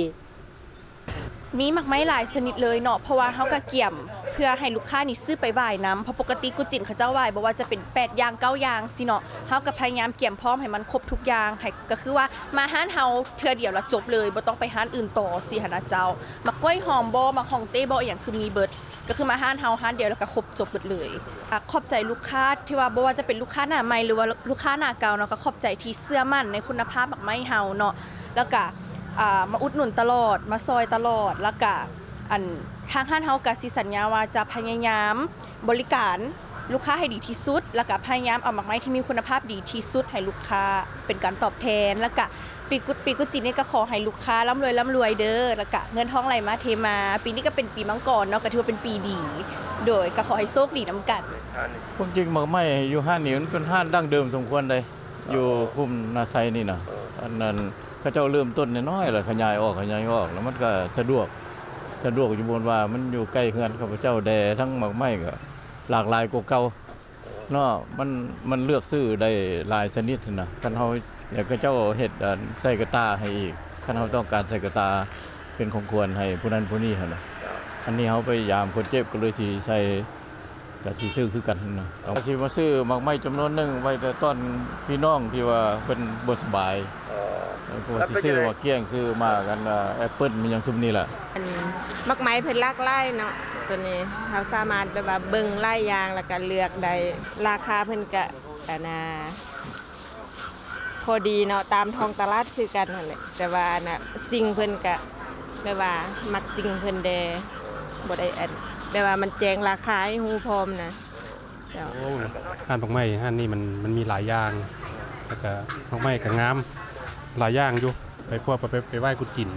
ມີໝາກໄມ້ຫຼາຍຊະນິດເລີຍເນາະ, ເພາະວ່າເຮົາກະກຽມເພື່ອໃຫ້ລູກຄ້ານີ້ຊື້ໄປຫວ້າຍນຳ, ເພາະປົກກະຕິກຸດຈີນເຂົາເຈົ້າຫວ້າຍບໍ່ວ່າຈະເປັນແປດຢ່າງ ເກົ້າຢ່າງຊີ້ເນາະ, ເຮົາກະພະຍາຍາມກຽມພ້ອມໃຫ້ມັນຄົບທຸກຢ່າງ, ໃຫ້ ກະຄືວ່າມາຮ້ານເຮົາເທື່ອດຽວລະຈົບເລີຍ, ບໍ່ຕ້ອງໄປຮ້ານອື່ນຕໍ່ຊີ້ຫັ້ນນະເຈົ້າ. ໝາກກ້ວຍຫອມບໍ ໝາກຮ່ອງເຕ້ບໍ ອີ່ຫຍັງຄືມີເບິດ. ກະຄືມາຮ້ານເຮົາຮ້ານດຽວ ແລ້ວກະຄົບຈົບເບິດເລີຍ. ອາ ຂອບໃຈລູກຄ້າທີ່ວ່າບໍ່ວ່າຈະເປັນລູກຄ້າໜ້າໃໝ່ ຫຼືວ່າລູກຄ້າໜ້າເກົ່າເນາະ, ກະຂອບໃຈທີ່ເຊື່ອໝັ້ນໃນຄຸນນະພາບໝາກໄມ້ເຮົາເນາະ, ແລ້ວກະ ອາ ມາອຸດໜູນຕະຫຼອດ ມາຊ່ອຍຕະຫຼອດ, ແລ້ວກະ ອັນ ທາງຮ້ານເຮົາກະຊິສັນຍາວ່າຈະພະຍາຍາມບໍລິການລູກຄ້າໃຫ້ດີທີ່ສຸດ, ແລ້ວກະພະຍາຍາມເອົາໝາກໄມ້ທີ່ມີຄຸນນະພາບດີທີ່ສຸດໃຫ້ລູກຄ້າເປັນການຕອບແທນ, ແລ້ວກະ ປີກຸດ ປີກຸດຈີນນີ້ກະຂໍໃຫ້ລູກຄ້າລ່ຳລວຍ ລ່ຳລວຍເດີ ແລ້ວກະເງິນທອງໄຫຼມາເທມາ. ປີນີ້ກະເປັນປີມັງກອນເນາະ, ກະຖືວ່າເປັນປີດີ. ໂດຍ ກະຂໍໃຫ້ໂຊກດີນຳກັນ. ຄວາມຈິງໝາກໄມ້ຢູ່ຮ້ານນີ້ມັນເປັນຮ້ານດັ້ງເດີມສົມຄວນໃດ໋ ຢູ່ຄຸ້ມນາໄຊນີ້ນະ. ອັນນັ້ນເຂົາເຈົ້າເລີ່ມຕົ້ນນ້ອຍໆ ແລ້ວຂະຫຍາຍອອກ ຂະຫຍາຍອອກ ແລ້ວມັນກະສະດວກ ສະດວກຢູ່ ບໍ່ວ່າມັນຢູ່ໃກ້ເຮືອນຂ້າພະເຈົ້າແດ່, ທັງໝາກໄມ້ກະຫຼາກຫຼາຍກວ່າເກົ່າ. ເນາະ ມັນ ມັນເລືອກຊື້ໄດ້ຫຼາຍຊະນິດຫັ້ນນະ, ຄັນເຮົາຢາກໃຫ້ເຂົາເຈົ້າເຮັດ ອັນ ໃສ່ກະຕ່າໃຫ້ອີກ, ຄັນເຮົາຕ້ອງການໃສ່ກະຕ່າເປັນຂອງຂວັນໃຫ້ຜູ້ນັ້ນຜູ້ນີ້ຫັ້ນນະ. ອັນນີ້ເຮົາໄປຢາມຄົນເຈັບ ກະເລີຍຊິໃສ່ ກະຊິຊື້ຄືກັນຫັ້ນນະ. ກະຊິມາຊື້ໝາກໄມ້ຈຳນວນໜຶ່ງໄວ້ແຕ່ຕ້ອນພີ່ນ້ອງທີ່ວ່າເພິ່ນບໍ່ສະບາຍ. ເອີ ເພາະວ່າຊິຊື້ໝາກກ້ຽງ ຊື້ໝາກ ອັນ ແອັບເປິ້ນ ແມ່ນຫຍັງຊຸມນີ້ລະ. ອັນ ໝາກໄມ້ເພິ່ນຫຼາກຫຼາຍເນາະ, ໂຕນີ້ເຮົາສາມາດແບບວ່າເບິ່ງຫຼາຍຢ່າງ ແລ້ວກະເລືອກໄດ້. ລາຄາເພິ່ນກະ ອັນນ່າ ພໍດີເນາະ, ຕາມທ້ອງຕະຫຼາດຄືກັນຫັ້ນແຫຼະ, ແຕ່ວ່າ ອັນນ່າ ຊິງເພິ່ນກະແບບວ່າມັກຊິງເພິ່ນແດ່, ບໍ່ໄດ້ ອັນ ແບບວ່າມັນແຈ້ງລາຄາໃຫ້ຮູ້ພ້ອມນະ. ເຈົ້າ ໂອ້ ຮ້ານໝາກໄມ້ຮ້ານນີ້ມັນ ມັນມີຫຼາຍຢ່າງ, ແລ້ວກະໝາກໄມ້ກະງາມຫຼາຍຢ່າງຢູ່ ໄປພວກ ໄປ ໄປ ໄປໄຫວ້ກຸດຈີນ.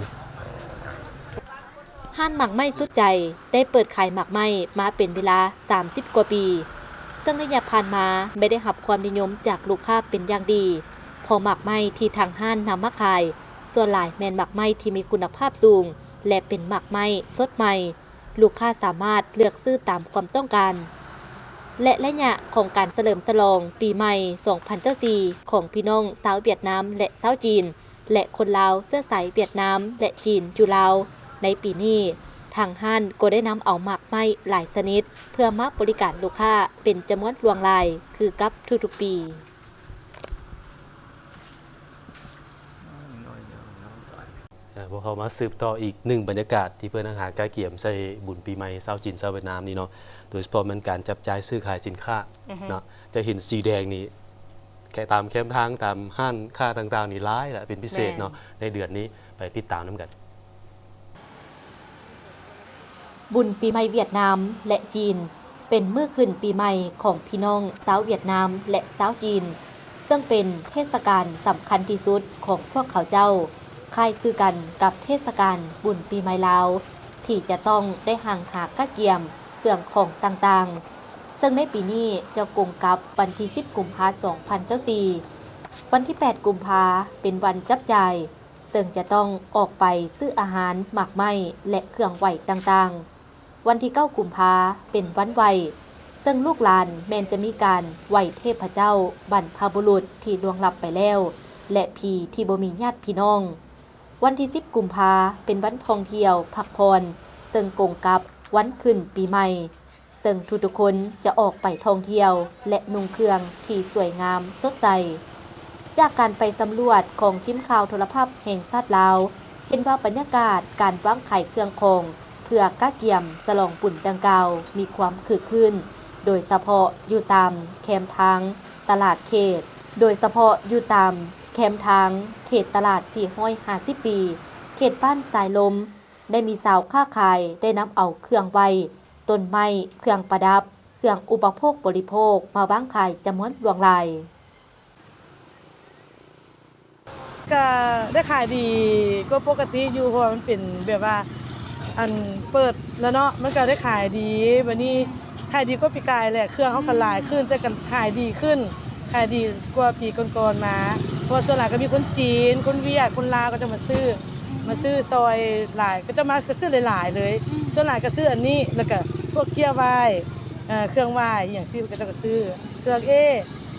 ຮ້ານໝາກໄມ້ສຸດໃຈໄດ້ເປີດຂາຍໝາກໄມ້ມາເປັນເວລາສາມສິບກວ່າປີ, ເຊິ່ງໄລຍະຜ່ານມາແມ່ນໄດ້ຮັບຄວາມນິຍົມຈາກລູກຄ້າເປັນຢ່າງດີ, ເພາະໝາກໄມ້ທີ່ທາງຮ້ານນຳມາຂາຍ ສ່ວນຫຼາຍແມ່ນໝາກໄມ້ທີ່ມີຄຸນນະພາບສູງ ແລະ ເປັນໝາກໄມ້ສົດໃໝ່. ລູກຄ້າສາມາດເລືອກຊື້ຕາມຄວາມຕ້ອງການ ແລະ ໄລຍະຂອງການສະເຫຼີມສະຫຼອງປີໃໝ່ສອງພັນຊາວສີ່ ຂອງພີ່ນ້ອງຊາວຫວຽດນາມ ແລະ ຊາວຈີນ ແລະ ຄົນລາວເຊື້ອສາຍຫວຽດນາມ ແລະ ຈີນ ຢູ່ລາວ ໃນປີນີ້, ທາງຮ້ານກໍໄດ້ນຳເອົາໝາກໄມ້ຫຼາຍຊະນິດ ເພື່ອມາບໍລິການລູກຄ້າເປັນຈຳນວນຫຼວງຫຼາຍຄືກັບທຸກໆປີ. ເອີ ພວກເຮົາມາສືບຕໍ່ອີກໜຶ່ງບັນຍາກາດທີ່ເພິ່ນຫາກະກຽມໃສ່ບຸນປີໃໝ່ຊາວຈີນຊາວຫວຽດນາມນີ້ເນາະ, ໂດຍສະເພາະແມ່ນການຈັບຈ່າຍຊື້ຂາຍສິນຄ້າ ອືຮຶ ເນາະ. ຈະເຫັນສີແດງນີ້ ແຄ່ຕາມແຄມທາງ ຕາມຮ້ານຄ້າຕ່າງໆນີ້ຫຼາຍລະເປັນພິເສດເນາະ ແມ່ນ ໃນເດືອນນີ້. ໄປຕິດຕາມນຳກັນ. ບຸນປີໃໝ່ຫວຽດນາມ ແລະ ຈີນ ເປັນມື້ຂຶ້ນປີໃໝ່ຂອງພີ່ນ້ອງຊາວຫວຽດນາມ ແລະ ຊາວຈີນ, ເຊິ່ງເປັນເທດສະການສຳຄັນທີ່ສຸດຂອງພວກເຂົາເຈົ້າ, ຄ້າຍຄືກັນກັບເທດສະການບຸນປີໃໝ່ລາວ ທີ່ຈະຕ້ອງໄດ້ຮັ່ງຫາກະກຽມເຄື່ອງຂອງຕ່າງໆ, ເຊິ່ງໃນປີນີ້ຈະກົງກັບວັນທີສິບ ກຸມພາ ສອງພັນຊາວສີ່. ວັນທີແປດ ກຸມພາ ເປັນວັນຈັບຈ່າຍ, ເຊິ່ງຈະຕ້ອງອອກໄປຊື້ອາຫານ, ໝາກໄມ້ ແລະ ເຄື່ອງໄຫວ້ຕ່າງໆ. ວັນທີເກົ້າ ກຸມພາ ເປັນວັນໄຫວ້, ເຊິ່ງລູກຫຼານແມ່ນຈະມີການໄຫວ້ເທບພະເຈົ້າບັນພະບຸລຸດທີ່ລ່ວງລັບໄປແລ້ວ ແລະ ຜີທີ່ບໍ່ມີຍາດພີ່ນ້ອງ. ວັນທີສິບ ກຸມພາ ເປັນວັນທ່ອງທ່ຽວພັກຜ່ອນ, ເຊິ່ງກົງກັບວັນຂຶ້ນປີໃໝ່. ເຊິ່ງທຸກໆຄົນຈະອອກໄປທ່ອງທ່ຽວ ແລະ ນຸ່ງເຄື່ອງທີ່ສວຍງາມສົດໃສ. ຈາກການໄປສຳຫຼວດຂອງທີມຂ່າວໂທລະພາບແຫ່ງຊາດລາວ ເຫັນວ່າບັນຍາກາດການວາງຂາຍເຄື່ອງຂອງເພື່ອກະກຽມສະຫຼອງບຸນດັ່ງກ່າວມີຄວາມຄຶກຄື້ນ, ໂດຍສະເພາະຢູ່ຕາມແຄມທາງຕະຫຼາດເຂດ, ໂດຍສະເພາະຢູ່ຕາມແຄມທາງເຂດຕະຫຼາດສີ່ຮ້ອຍຫ້າສິບປີ, ເຂດບ້ານຊາຍລົມ, ໄດ້ມີຊາວຄ້າຂາຍໄດ້ນຳເອົາເຄື່ອງໄຫວ້, ຕົ້ນໄມ້, ເຄື່ອງປະດັບ, ເຄື່ອງອຸປະໂພກບໍລິໂພກມາວາງຂາຍຈຳນວນຫຼວງຫຼາຍ. ກະໄດ້ຂາຍດີກວ່າປົກກະຕິຢູ່ ເພາະວ່າມັນເປັນແບບວ່າ ອັນ ເປີດແລ້ວເນາະ, ມັນກະໄດ້ຂາຍດີ. ບາດນີ້ຂາຍດີກວ່າປີກາຍແຫຼະ, ເຄື່ອງເຮົາກະຫຼາຍຂຶ້ນ, ແຕ່ກະຂາຍດີຂຶ້ນ. ຂາຍດີກວ່າປີກ່ອນໆມາ ເພາະວ່າສ່ວນຫຼາຍກໍມີຄົນຈີນ ຄົນຫວຽດ ຄົນລາວ ເຂົາເຈົ້າມາຊື້ ມາຊື້ຊ່ອຍຫຼາຍ ເຂົາເຈົ້າມາກໍຊື້ຫຼາຍໆເລີຍ. ສ່ວນຫຼາຍກໍຊື້ອັນນີ້ ແລ້ວກໍພວກເຈ້ຍຫວ້າຍ ເອີ ເຄື່ອງຫວ້າຍອີ່ຫຍັງຊີ້ ເຂົາເຈົ້າກໍຊື້ ເຄື່ອງເອ້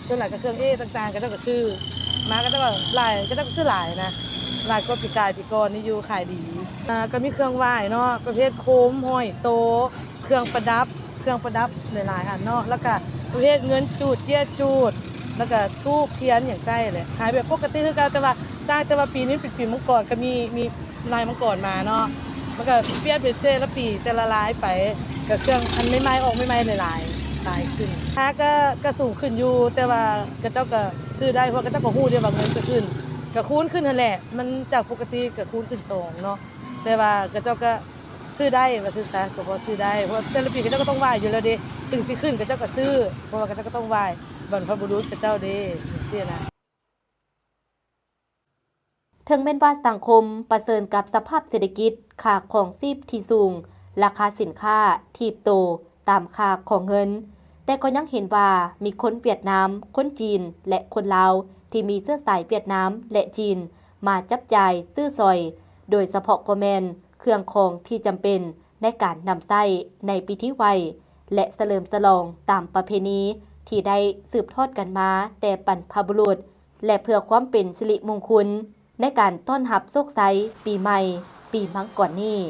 ສ່ວນຫຼາຍກໍເຄື່ອງເອ້ຕ່າງໆ ເຂົາເຈົ້າກໍຊື້ ມາເຂົາເຈົ້າກໍຫຼາຍ ເຂົາເຈົ້າກໍຊື້ຫຼາຍນະ ຫຼາຍກວ່າປີກາຍປີກ່ອນນີ້ຢູ່ ຂາຍດີ. ເອີ ກໍມີເຄື່ອງຫວ້າຍເນາະ ປະເພດໂຄມ ຫ້ອຍໂຊ ເຄື່ອງປະດັບ ເຄື່ອງປະດັບຫຼາຍໆອັນເນາະ ແລ້ວກະປະເພດເງິນຈູດ ເຈ້ຍຈູດ ແລ້ວກະທູບທຽນຫຍັງໃຕ້ແຫຼະ ຂາຍແບບປົກກະຕິຄືເກົ່າ ແຕ່ວ່າຕ່າງແຕ່ວ່າປີນີ້ເປັນປີມັງກອນ ກໍມີ ມີລາຍມັງກອນມາເນາະ ມັນກໍປ່ຽນເປັນແຕ່ລະປີແຕ່ລະລາຍໄປ ກໍເຄື່ອງອັນໃໝ່ໆ ອອກໃໝ່ໆຫຼາຍໆ ຫຼາຍຂຶ້ນ. ລາຄາກໍ ກໍສູງຂຶ້ນຢູ່ ແຕ່ວ່າເຂົາເຈົ້າກໍຊື້ໄດ້ ເພາະວ່າເຂົາເຈົ້າກໍຮູ້ເດ້ວ່າເງິນກໍຂຶ້ນ ກໍຄູນຂຶ້ນຫັ້ນແຫຼະ ມັນຈາກປົກກະຕິກໍຄູນຂຶ້ນສອງເນາະ ແຕ່ວ່າເຂົາເຈົ້າກໍ ຊື້ໄດ້ວ່າຊັ້ນຊະ ກໍພໍຊື້ໄດ້ ເພາະວ່າແຕ່ລະປີເຂົາເຈົ້າກໍຕ້ອງໄຫວ້ຢູ່ແລ້ວເດ້ ເຖິງຊິຂຶ້ນເຂົາເຈົ້າກໍຊື້ ເພາະວ່າເຂົາເຈົ້າກໍຕ້ອງໄຫວ້ບັນພະບຸລຸດເຂົາເຈົ້າເດ້ ຈັ່ງຊີ້ນະ. ເຖິງແມ່ນວ່າສັງຄົມປະເຊີນກັບສະພາບເສດຖະກິດ, ຄ່າຄອງຊີບທີ່ສູງ, ລາຄາສິນຄ້າຖີບໂຕຕາມຄ່າຂອງເງິນ, ແຕ່ກໍຍັງເຫັນວ່າມີຄົນຫວຽດນາມ, ຄົນຈີນ ແລະ ຄົນລາວທີ່ມີເຊື້ອສາຍຫວຽດນາມ ແລະ ຈີນ ມາຈັບຈ່າຍຊື້ຊ່ອຍ, ໂດຍສະເພາະກໍແມ່ນ ເຄື່ອງຂອງທີ່ຈຳເປັນໃນການນຳໃຊ້ໃນພິທີໄຫວ້ ແລະ ສະເຫຼີມສະຫຼອງຕາມປະເພນີທີ່ໄດ້ສືບທອດກັນມາແຕ່ບັນພະບຸລຸດ ແລະ ເພື່ອຄວາມເປັນສິລິມຸງຄຸນໃນການຕ້ອນຮັບໂຊກໄຊປີໃໝ່ ປີມັງກອນນີ້.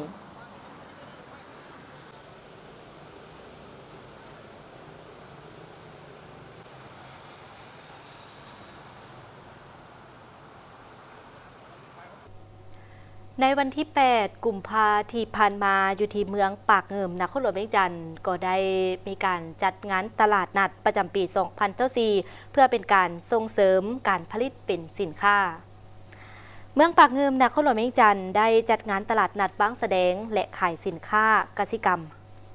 ໃນວັນທີແປດ ກຸມພາທີ່ຜ່ານມາ ຢູ່ທີ່ເມືອງປາກງື່ມ ນະຄອນຫຼວງວຽງຈັນ ກໍໄດ້ມີການຈັດງານຕະຫຼາດນັດປະຈຳປີສອງພັນຊາວສີ່ ເພື່ອເປັນການສົ່ງເສີມການຜະລິດເປັນສິນຄ້າ. ເມືອງປາກງື່ມ ນະຄອນຫຼວງວຽງຈັນ ໄດ້ຈັດງານຕະຫຼາດນັດວາງສະແດງ ແລະ ຂາຍສິນຄ້າກະສິກຳ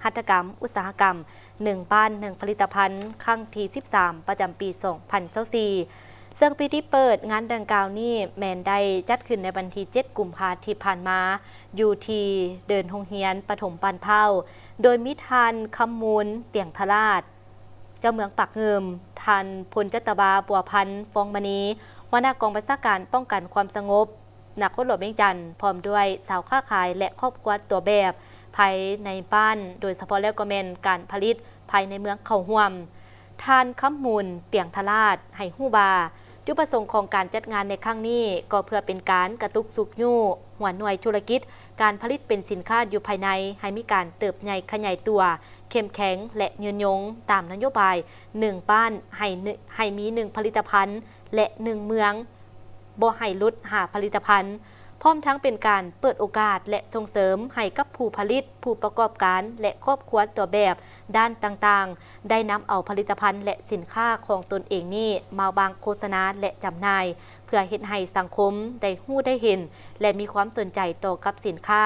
ຫັດຖະກຳ ອຸດສາຫະກຳ ໜຶ່ງບ້ານໜຶ່ງຜະລິດຕະພັນ ຄັ້ງທີສິບສາມ ປະຈຳປີສອງພັນຊາວສີ່ ເຊິ່ງພິທີເປີດງານດັ່ງກ່າວນີ້ແມ່ນໄດ້ຈັດຂຶ້ນໃນວັນທີເຈັດ ກຸມພາທີ່ຜ່ານມາ ຢູ່ທີ່ເດີ່ນໂຮງຮຽນປະຖົມບ້ານພ້າວ ໂດຍມີທ່ານ ຄຳມູນ ຕຽງທະລາດ ເຈົ້າເມືອງປາກງື່ມ, ທ່ານ ພົນຈັດຕະວາ ບົວພັນ ຟອງມະນີ ຫົວໜ້າກອງບັນຊາການປ້ອງກັນຄວາມສະຫງົບ ນະຄອນຫຼວງວຽງຈັນ ພ້ອມດ້ວຍຊາວຄ້າຂາຍ ແລະ ຄອບຄົວຕົວແບບ ພາຍໃນບ້ານ ໂດຍສະເພາະແລ້ວກໍແມ່ນການຜະລິດພາຍໃນເມືອງເຂົ້າຮ່ວມ. ທ່ານ ຄຳມູນ ຕຽງທະລາດ ໃຫ້ຮູ້ວ່າ ຈຸດປະສົງຂອງການຈັດງານໃນຄັ້ງນີ້ ກໍເພື່ອເປັນການກະຕຸກຊຸກຍູ້ຫົວໜ່ວຍທຸລະກິດການຜະລິດເປັນສິນຄ້າຢູ່ພາຍໃນ ໃຫ້ມີການເຕີບໃຫຍ່ຂະຫຍາຍຕົວ ເຂັ້ມແຂງ ແລະ ຍືນຍົງ ຕາມນະໂຍບາຍ ໜຶ່ງບ້ານໃຫ້ໜຶ່ງ ໃຫ້ມີໜຶ່ງຜະລິດຕະພັນ ແລະ ໜຶ່ງເມືອງ ບໍ່ໃຫ້ຫຼຸດຫ້າຜະລິດຕະພັນ, ພ້ອມທັງເປັນການເປີດໂອກາດ ແລະ ສົ່ງເສີມໃຫ້ກັບຜູ້ຜະລິດ, ຜູ້ປະກອບການ ແລະ ຄອບຄົວຕົວແບບດ້ານຕ່າງໆ ໄດ້ນຳເອົາຜະລິດຕະພັນ ແລະ ສິນຄ້າຂອງຕົນເອງນີ້ມາວາງໂຄສະນາ ແລະ ຈຳໜ່າຍ ເພື່ອເຮັດໃຫ້ສັງຄົມໄດ້ຮູ້ໄດ້ເຫັນ ແລະ ມີຄວາມສົນໃຈຕໍ່ກັບສິນຄ້າ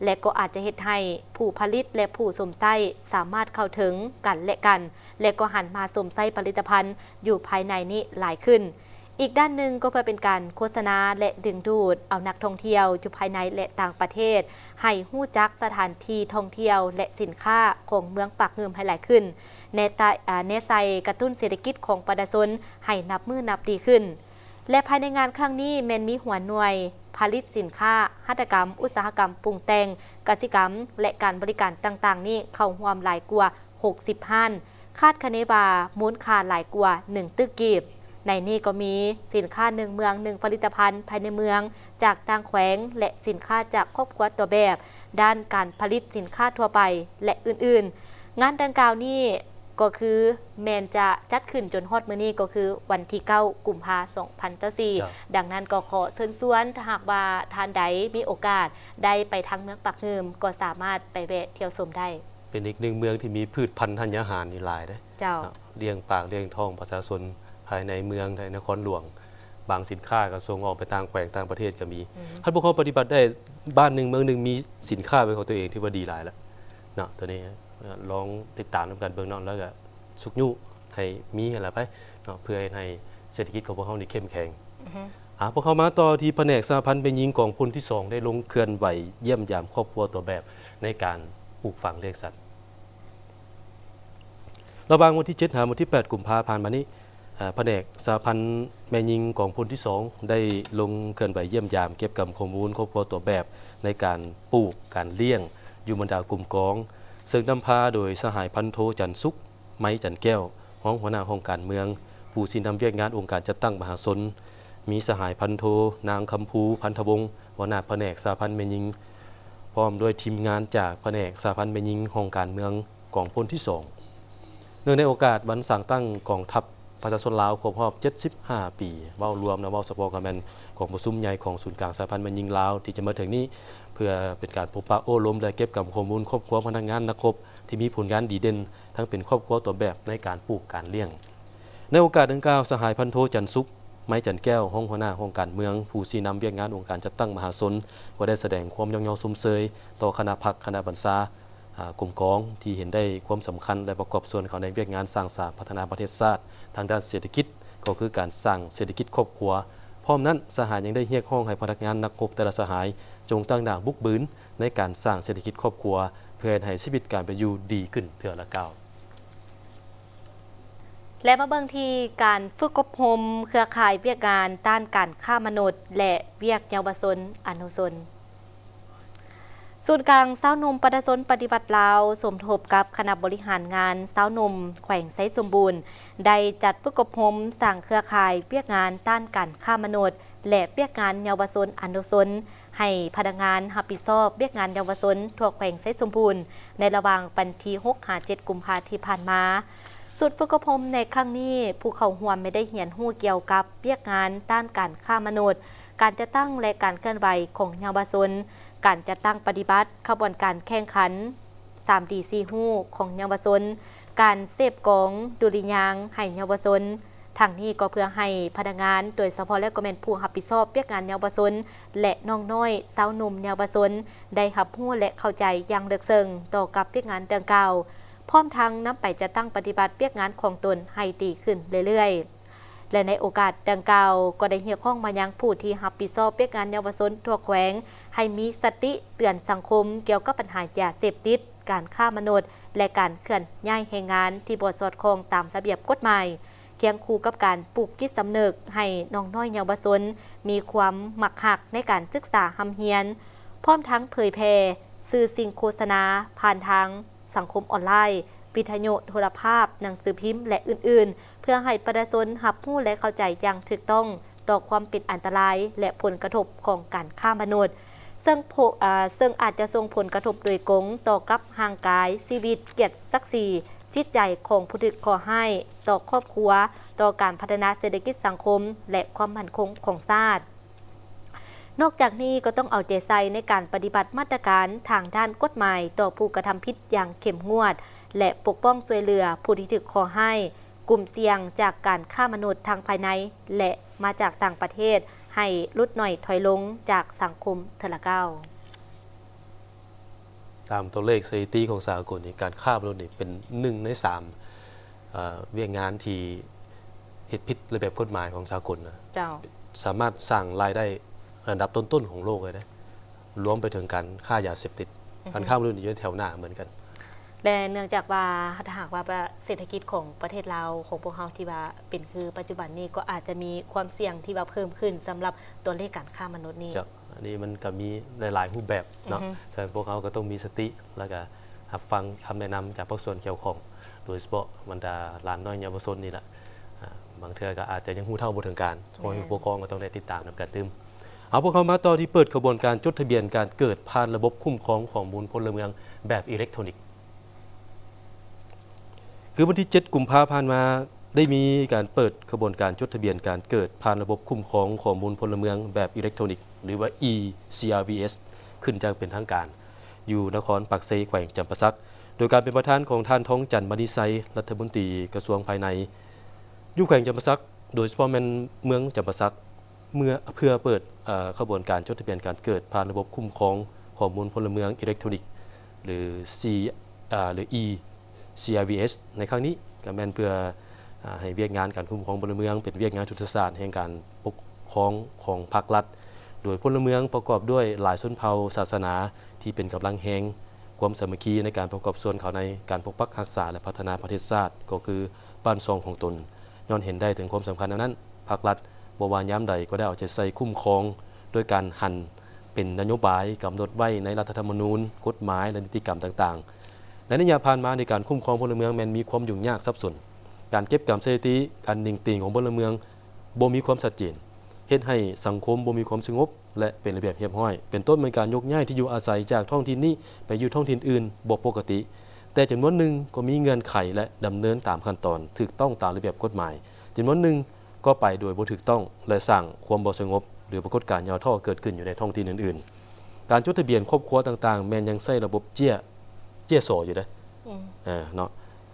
ແລະ ກໍອາດຈະເຮັດໃຫ້ຜູ້ຜະລິດ ແລະ ຜູ້ຊົມໃຊ້ສາມາດເຂົ້າເຖິງກັນ ແລະ ກັນ ແລະ ກໍຫັນມາຊົມໃຊ້ຜະລິດຕະພັນຢູ່ພາຍໃນນີ້ຫຼາຍຂຶ້ນ. ອີກດ້ານໜຶ່ງກໍເພື່ອເປັນການໂຄສະນາ ແລະ ດຶງດູດເອົານັກທ່ອງທ່ຽວຢູ່ພາຍໃນ ແລະ ຕ່າງປະເທດ ໃຫ້ຮູ້ຈັກສະຖານທີ່ທ່ອງທ່ຽວ ແລະ ສິນຄ້າຂອງເມືອງປາກງື່ມໃຫ້ຫຼາຍຂຶ້ນ, ແນໃຕ້ ອາ ແນໃສ່ກະຕຸ້ນເສດຖະກິດຂອງປະຊາຊົນໃຫ້ນັບມື້ນັບດີຂຶ້ນ. ແລະ ພາຍໃນງານຄັ້ງນີ້ແມ່ນມີຫົວໜ່ວຍຜະລິດສິນຄ້າຫັດຖະກຳ, ອຸດສາຫະກຳປຸງແຕ່ງ, ກະສິກຳ ແລະ ການບໍລິການຕ່າງໆນີ້ເຂົ້າຮ່ວມຫຼາຍກວ່າຫົກສິບຮ້ານ, ຄາດຄະເນວ່າມູນຄ່າຫຼາຍກວ່າໜຶ່ງຕຶກກີບ. ໃນນີ້ກໍມີສິນຄ້າໜຶ່ງເມືອງໜຶ່ງຜະລິດຕະພັນພາຍໃນເມືອງຈາກຕ່າງແຂວງ ແລະ ສິນຄ້າຈາກຄອບຄົວຕົວແບບດ້ານການຜະລິດສິນຄ້າທົ່ວໄປ ແລະ ອື່ນໆ. ງານດັ່ງກ່າວນີ້ກໍຄືແມ່ນຈະຈັດຂຶ້ນຈົນຮອດມື້ນີ້ ກໍຄືວັນທີເກົ້າ ກຸມພາ ສອງພັນຊາວສີ່. ເຈົ້າ. ດັ່ງນັ້ນກໍຂໍເຊີນຊວນ ຖ້າຫາກວ່າທ່ານໃດມີໂອກາດໄດ້ໄປທາງເມືອງປາກງື່ມ ກໍສາມາດໄປແວະທ່ຽວຊົມໄດ້. ເປັນອີກໜຶ່ງເມືອງທີ່ມີພືດພັນທັນຍາຫານນີ້ຫຼາຍເດ້. ເຈົ້າ. ເນາະ ລ້ຽງປາກລ້ຽງທ້ອງປະຊາຊົນພາຍໃນເມືອງ ໃນນະຄອນຫຼວງ. ບາງສິນຄ້າກໍສົ່ງອອກໄປຕ່າງແຂວງຕ່າງປະເທດກໍມີ. ອືມ. ຄັນພວກເຮົາປະຕິບັດໄດ້ ບ້ານໜຶ່ງເມືອງໜຶ່ງມີສິນຄ້າເປັນຂອງຕົວເອງ ຖືວ່າດີຫຼາຍແລ້ວເນາະ. ຕົວນີ້ ເອີ ລອງຕິດຕາມນຳກັນເບິ່ງເນາະ ແລ້ວກໍຊຸກຍູ້ໃຫ້ມີຫັ້ນລະໄປເນາະ ເພື່ອເຮັດໃຫ້ເສດຖະກິດຂອງພວກເຮົານີ້ເຂັ້ມແຂງ. ອືຮຶ. ອ່າ ພວກເຮົາມາຕໍ່ທີ່ພະແນກສະຫະພັນແມ່ຍິງກອງພົນທີສອງ ໄດ້ລົງເຄື່ອນໄຫວຢ້ຽມຢາມຄອບຄົວຕົວແບບໃນການປູກຝັງລ້ຽງສັດ. ລະຫວ່າງວັນທີເຈັດ ຫາວັນທີແປດ ກຸມພາຜ່ານມານີ້, ອາ ພະແນກສະຫະພັນແມ່ຍິງກອງພົນທີສອງ ໄດ້ລົງເຄື່ອນໄຫວຢ້ຽມຢາມເກັບກຳຂໍ້ມູນຄອບຄົວຕົວແບບໃນການປູກການລ້ຽງຢູ່ບັນດາກຸ່ມກອງ, ເຊິ່ງນຳພາໂດຍສະຫາຍພັນໂທ ຈັນສຸກ ໄມ ຈັນແກ້ວ, ຮອງຫົວໜ້າຫ້ອງການເມືອງ, ຜູ້ຊີ້ນຳວຽກງານອົງການຈັດຕັ້ງມະຫາຊົນ, ມີສະຫາຍພັນໂທ ນາງຄຳພູ ພັນທະວົງ, ຫົວໜ້າພະແນກສະຫະພັນແມ່ຍິງ, ພ້ອມດ້ວຍທີມງານຈາກພະແນກສະຫະພັນແມ່ຍິງຫ້ອງການເມືອງ ກອງພົນທີສອງ. ເນື່ອງໃນໂອກາດວັນສ້າງຕັ້ງກອງທັບປະຊາຊົນລາວຄົບຮອບເຈັດສິບຫ້າປີ, ເວົ້າລວມ ແລະ ເວົ້າສະເພາະກໍແມ່ນກອງປະຊຸມໃຫຍ່ຂອງສູນກາງສະຫະພັນແມ່ຍິງລາວທີ່ຈະມາເຖິງນີ້, ເພື່ອເປັນການພົບປະໂອ້ລົມ ແລະ ເກັບກຳຂໍ້ມູນຄອບຄົວພະນັກງານນັກຮົບທີ່ມີຜົນງານດີເດັ່ນ, ທັງເປັນຄອບຄົວຕົວແບບໃນການປູກການລ້ຽງ. ໃນໂອກາດດັ່ງກ່າວ, ສະຫາຍພັນໂທ ຈັນສຸກ ໄມ ຈັນແກ້ວ, ຮອງຫົວໜ້າຫ້ອງການເມືອງ, ຜູ້ຊີ້ນຳວຽກງານອົງການຈັດຕັ້ງມະຫາຊົນ, ກໍໄດ້ສະແດງຄວາມຍ້ອງຍໍຊົມເຊີຍຕໍ່ຄະນະພັກ, ຄະນະບັນຊາ, ອາ, ກົມກອງ ທີ່ເຫັນໄດ້ຄວາມສຳຄັນ ແລະ ປະກອບສ່ວນເຂົ້າໃນວຽກງານສ້າງສາພັດທະນາປະເທດຊາດທາງດ້ານເສດຖະກິດ, ກໍຄືການສ້າງເສດຖະກິດຄອບຄົວ. ພ້ອມນັ້ນ, ສະຫາຍຍັງໄດ້ຮຽກຮ້ອງໃຫ້ພະນັກງານນັກຮົບແຕ່ລະສະຫາຍ ຈົ່ງຕັ້ງໜ້າບຸກບືນໃນການສ້າງເສດຖະກິດຄອບຄົວ, ເພື່ອເຮັດໃຫ້ຊີວິດການເປັນຢູ່ດີຂຶ້ນເທື່ອລະກ້າວ. ແລະ ມາເບິ່ງທີ່ການຝຶກອົບຮົມເຄືອຂ່າຍວຽກງານຕ້ານການຄ້າມະນຸດ ແລະ ວຽກເຍົາວະຊົນອະນຸຊົນ. ສູນກາງຊາວໜຸ່ມປະຊາຊົນປະຕິວັດລາວ ສົມທົບກັບຄະນະບໍລິຫານງານຊາວໜຸ່ມແຂວງໄຊສົມບູນ ໄດ້ຈັດຝຶກອົບຮົມສ້າງເຄືອຂ່າຍວຽກງານຕ້ານການຄ້າມະນຸດ ແລະ ວຽກງານເຍົາວະຊົນອະນຸຊົນ ໃຫ້ພະນັກງານຮັບຜິດຊອບວຽກງານເຍົາວະຊົນທົ່ວແຂວງໄຊສົມບູນ ໃນລະຫວ່າງວັນທີຫົກຫາເຈັດກຸມພາທີ່ຜ່ານມາ. ສູດຝຶກອົບຮົມໃນຄັ້ງນີ້, ຜູ້ເຂົ້າຮ່ວມແມ່ນໄດ້ຮຽນຮູ້ກ່ຽວກັບວຽກງານຕ້ານການຄ້າມະນຸດ, ການຈັດຕັ້ງ ແລະ ການເຄື່ອນໄຫວຂອງເຍົາວະຊົນ, ການຈັດຕັ້ງປະຕິບັດຂະບວນການແຂ່ງຂັນ ສາມດີສີ່ຮູ້ຂອງເຍົາວະຊົນ, ການເສບກອງດຸລິຍາງໃຫ້ເຍົາວະຊົນ. ທັງນີ້ກໍເພື່ອໃຫ້ພະນັກງານ, ໂດຍສະເພາະແລ້ວກໍແມ່ນຜູ້ຮັບຜິດຊອບວຽກງານເຍົາວະຊົນ ແລະ ນ້ອງນ້ອຍຊາວໜຸ່ມເຍົາວະຊົນ ໄດ້ຮັບຮູ້ ແລະ ເຂົ້າໃຈຢ່າງເລິກເຊິ່ງຕໍ່ກັບວຽກງານດັ່ງກ່າວ, ພ້ອມທັງນຳໄປຈັດຕັ້ງປະຕິບັດວຽກງານຂອງຕົນໃຫ້ດີຂຶ້ນເລື້ອຍໆ. ແລະ ໃນໂອກາດດັ່ງກ່າວ ກໍໄດ້ຮຽກຮ້ອງມາຍັງຜູ້ທີ່ຮັບຜິດຊອບວຽກງານເຍົາວະຊົນທົ່ວແຂວງ ໃຫ້ມີສະຕິເຕືອນສັງຄົມກ່ຽວກັບບັນຫາຢາເສບຕິດ, ການຄ້າມະນຸດ ແລະ ການເຄື່ອນຍ້າຍແຮງງານທີ່ບໍ່ສອດຄ່ອງຕາມລະບຽບກົດໝາຍ, ຄຽງຄູ່ກັບການປູກຈິດສຳນຶກໃຫ້ນ້ອງນ້ອຍເຍົາວະຊົນມີຄວາມມັກຮັກໃນການສຶກສາຮ່ຳຮຽນ, ພ້ອມທັງເຜີຍແຜ່ສື່ສິ່ງໂຄສະນາຜ່ານທາງ ສັງຄົມອອນລາຍ, ວິທະຍຸ, ໂທລະພາບ, ໜັງສືພິມ ແລະ ອື່ນໆ ເພື່ອໃຫ້ປະຊາຊົນຮັບຮູ້ ແລະ ເຂົ້າໃຈຢ່າງຖືກຕ້ອງຕໍ່ຄວາມເປັນອັນຕະລາຍ ແລະ ຜົນກະທົບຂອງການຄ້າມະນຸດ, ເຊິ່ງໂພ ເຊິ່ງອາດຈະສົ່ງຜົນກະທົບໂດຍກົງຕໍ່ກັບຮ່າງກາຍ, ຊີວິດ, ກຽດສັກສີ, ຈິດໃຈຂອງຜູ້ຖືກເຄາະຮ້າຍ, ຕໍ່ຄອບຄົວ, ຕໍ່ການພັດທະນາເສດຖະກິດສັງຄົມ ແລະ ຄວາມໝັ້ນຄົງຂອງຊາດ. ນອກຈາກນີ້ກໍຕ້ອງເອົາໃຈໃສ່ໃນການປະຕິບັດມາດຕະການທາງດ້ານກົດໝາຍຕໍ່ຜູ້ກະທຳຜິດຢ່າງເຂັ້ມງວດ ແລະ ປົກປ້ອງຊ່ວຍເຫຼືອຜູ້ທີ່ຖືກເຄາະຮ້າຍ, ກຸ່ມສ່ຽງຈາກການຄ້າມະນຸດທັງພາຍໃນ ແລະ ມາຈາກຕ່າງປະເທດ ໃຫ້ຫຼຸດໜ້ອຍຖອຍລົງຈາກສັງຄົມເທື່ອລະກ້າວ. ຕາມຕົວເລກສະຖິຕິຂອງສາກົນນີ້ ການຄ້າມະນຸດນີ້ເປັນໜຶ່ງໃນສາມ ເອີ ວຽກງານທີ່ເຮັດຜິດລະບຽບກົດໝາຍຂອງສາກົນນະ. ເຈົ້າ. ສາມາດສ້າງລາຍໄດ້ອັນດັບຕົ້ນໆຂອງໂລກເລີຍເດ້, ລວມໄປເຖິງການຄ້າຢາເສບຕິດ. ອືຮຶ. ການຄ້າມະນຸດນີ້ຢູ່ໃນແຖວໜ້າເໝືອນກັນ. ແລະ ເນື່ອງຈາກວ່າ ຖ້າຫາກວ່າ ເສດຖະກິດຂອງປະເທດລາວຂອງພວກເຮົາທີ່ວ່າເປັນຄືປັດຈຸບັນນີ້ ກໍອາດຈະມີຄວາມສ່ຽງທີ່ວ່າເພີ່ມຂຶ້ນສຳລັບຕົວເລກການຄ້າມະນຸດນີ້. ເຈົ້າ. ອັນນີ້ມັນກໍມີຫຼາຍໆຮູບແບບເນາະ. ອືຮຶ. ສະນັ້ນພວກເຮົາກໍຕ້ອງມີສະຕິ ແລ້ວກໍຮັບຟັງຄຳແນະນຳຈາກພາກສ່ວນກ່ຽວຂ້ອງ, ໂດຍສະເພາະບັນດາຫຼານນ້ອຍເຍົາວະຊົນນີ້ແຫຼະ. ອາ ບາງເທື່ອກໍອາດຈະຍັງຮູ້ເທົ່າບໍ່ເຖິງການ, ພໍ່ແມ່ຜູ້ປົກຄອງກໍຕ້ອງໄດ້ຕິດຕາມນຳກັນຕື່ມ. ເອົາ ພວກເຮົາມາຕໍ່ທີ່ເປີດຂະບວນການຈົດທະບຽນການເກີດຜ່ານລະບົບຄຸ້ມຄອງຂໍ້ມູນພົນລະເມືອງແບບອີເລັກໂທນິກ. ຄືວັນທີເຈັດ ກຸມພາ ຜ່ານມາ ໄດ້ມີການເປີດຂະບວນການຈົດທະບຽນການເກີດຜ່ານລະບົບຄຸ້ມຄອງຂໍ້ມູນພົນລະເມືອງແບບອີເລັກໂທນິກ ຫຼືວ່າ ອີ ຊີ ອາ ວີ ເອສ ຂຶ້ນຢ່າງເປັນທາງການ ຢູ່ນະຄອນປາກເຊ ແຂວງຈຳປາສັກ ໂດຍການເປັນປະທານຂອງທ່ານ ທອງຈັນ ມະນີໄຊ ລັດຖະມົນຕີກະຊວງພາຍໃນ ຢູ່ແຂວງຈຳປາສັກ ໂດຍສະເພາະແມ່ນເມືອງຈຳປາສັກ ເມື່ອ ເພື່ອເປີດ ເອີ ຂະບວນການຈົດທະບຽນການເກີດຜ່ານລະບົບຄຸ້ມຄອງຂໍ້ມູນພົນລະເມືອງອີເລັກໂທນິກ ຫຼື ຊີ ເອີ ຫຼື ອີ ຊີ ອາ ວີ ເອສ ໃນຄັ້ງນີ້ ກໍແມ່ນເພື່ອ ອາ ໃຫ້ວຽກງານການຄຸ້ມຄອງພົນລະເມືອງເປັນວຽກງານຍຸດທະສາດແຫ່ງການປົກຄອງຂອງພາກລັດ ໂດຍພົນລະເມືອງປະກອບດ້ວຍຫຼາຍຊົນເຜົ່າ, ສາສະໜາທີ່ເປັນກຳລັງແຮງ, ຄວາມສາມັກຄີໃນການປະກອບສ່ວນເຂົ້າໃນການປົກປັກຮັກສາ ແລະ ພັດທະນາປະເທດຊາດ ກໍຄືບ້ານຊ່ອງຂອງຕົນ. ຍ້ອນເຫັນໄດ້ເຖິງຄວາມສຳຄັນແນວນັ້ນ, ພັກລັດບໍ່ວ່າຍາມໃດກໍໄດ້ເອົາໃຈໃສ່ຄຸ້ມຄອງ ໂດຍການຫັນເປັນນະໂຍບາຍກຳນົດໄວ້ໃນລັດຖະທຳມະນູນ, ກົດໝາຍ ແລະ ນິຕິກຳຕ່າງໆ. ໃນໄລຍະຜ່ານມາ, ໃນການຄຸ້ມຄອງພົນລະເມືອງແມ່ນມີຄວາມຫຍຸ້ງຍາກສັບສົນ, ການເກັບກຳສະຖິຕິ, ການເໜັງຕີງຂອງພົນລະເມືອງບໍ່ມີຄວາມຊັດເຈນ, ເຮັດໃຫ້ສັງຄົມບໍ່ມີຄວາມສະຫງົບ ແລະ ເປັນລະບຽບຮຽບຮ້ອຍ, ເປັນຕົ້ນແມ່ນການຍົກຍ້າຍທີ່ຢູ່ອາໄສຈາກທ້ອງຖິ່ນນີ້ໄປຢູ່ທ້ອງຖິ່ນອື່ນບໍ່ປົກກະຕິ, ແຕ່ຈຳນວນໜຶ່ງກໍມີເງື່ອນໄຂ ແລະ ດຳເນີນຕາມຂັ້ນຕອນຖືກຕ້ອງຕາມລະບຽບກົດໝາຍ, ຈຳນວນໜຶ່ງກໍໄປໂດຍບໍ່ຖືກຕ້ອງ ແລະ ສ້າງຄວາມບໍ່ສະຫງົບ ຫຼື ປາກົດການຫຍໍ້ທໍ້ເກີດຂຶ້ນຢູ່ໃນທ້ອງຖິ່ນອື່ນໆ. ການຈົດທະບຽນຄອບຄົວຕ່າງໆ ແມ່ນຍັງໃຊ້ລະບົບເຈ້ຍ, ເຈ້ຍສໍຢູ່ເດ້. ອືມ ເອີ ເນາະ.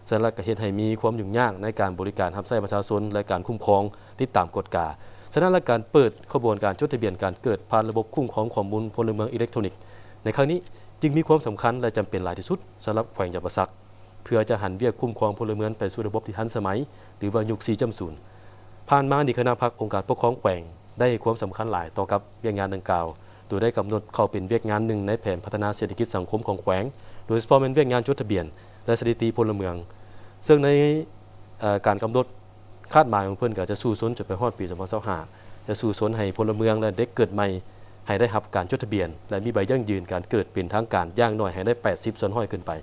ສະນັ້ນລະກໍເຮັດໃຫ້ມີຄວາມຫຍຸ້ງຍາກໃນການບໍລິການຮັບໃຊ້ປະຊາຊົນ ແລະ ການຄຸ້ມຄອງຕິດຕາມກວດກາ. ສະນັ້ນລະການເປີດຂະບວນການຈົດທະບຽນການເກີດຜ່ານລະບົບຄຸ້ມຄອງຂໍ້ມູນພົນລະເມືອງອີເລັກໂທນິກໃນຄັ້ງນີ້ ຈຶ່ງມີຄວາມສຳຄັນ ແລະ ຈຳເປັນຫຼາຍທີ່ສຸດສຳລັບແຂວງຈຳປາສັກ ເພື່ອຈະຫັນວຽກຄຸ້ມຄອງພົນລະເມືອງໄປສູ່ລະບົບທີ່ທັນສະໄໝ ຫຼືວ່າຍຸກສີ່ຈຸດສູນ. ຜ່ານມານີ້ຄະນະພັກອົງການປົກຄອງແຂວງໄດ້ໃຫ້ຄວາມສຳຄັນຫຼາຍຕໍ່ກັບວຽກງານດັ່ງກ່າວ, ໂດຍໄດ້ກຳນົດເຂົ້າເປັນວຽກງານໜຶ່ງໃນແຜນພັດທະນາເສດຖະກິດສັງຄົມຂອງແຂວງ, ໂດຍສະເພາະແມ່ນວຽກງານຈົດທະບຽນ ແລະ ສະຖິຕິພົນລະເມືອງ, ເຊິ່ງໃນ ເອີ ການກຳນົດຄາດໝາຍຂອງເພິ່ນກໍຈະສູ້ຊົນຈົນໄປຮອດປີສອງພັນຊາວຫ້າ ຈະສູ້ຊົນໃຫ້ພົນລະເມືອງ ແລະ ເດັກເກີດໃໝ່ໃຫ້ໄດ້ຮັບການຈົດທະບຽນ ແລະ ມີໃບຢັ້ງຢືນການເກີດເປັນທາງການຢ່າງໜ້ອຍໃຫ້ໄດ້ແປດສິບສ່ວນຮ້ອຍຂຶ້ນໄປ,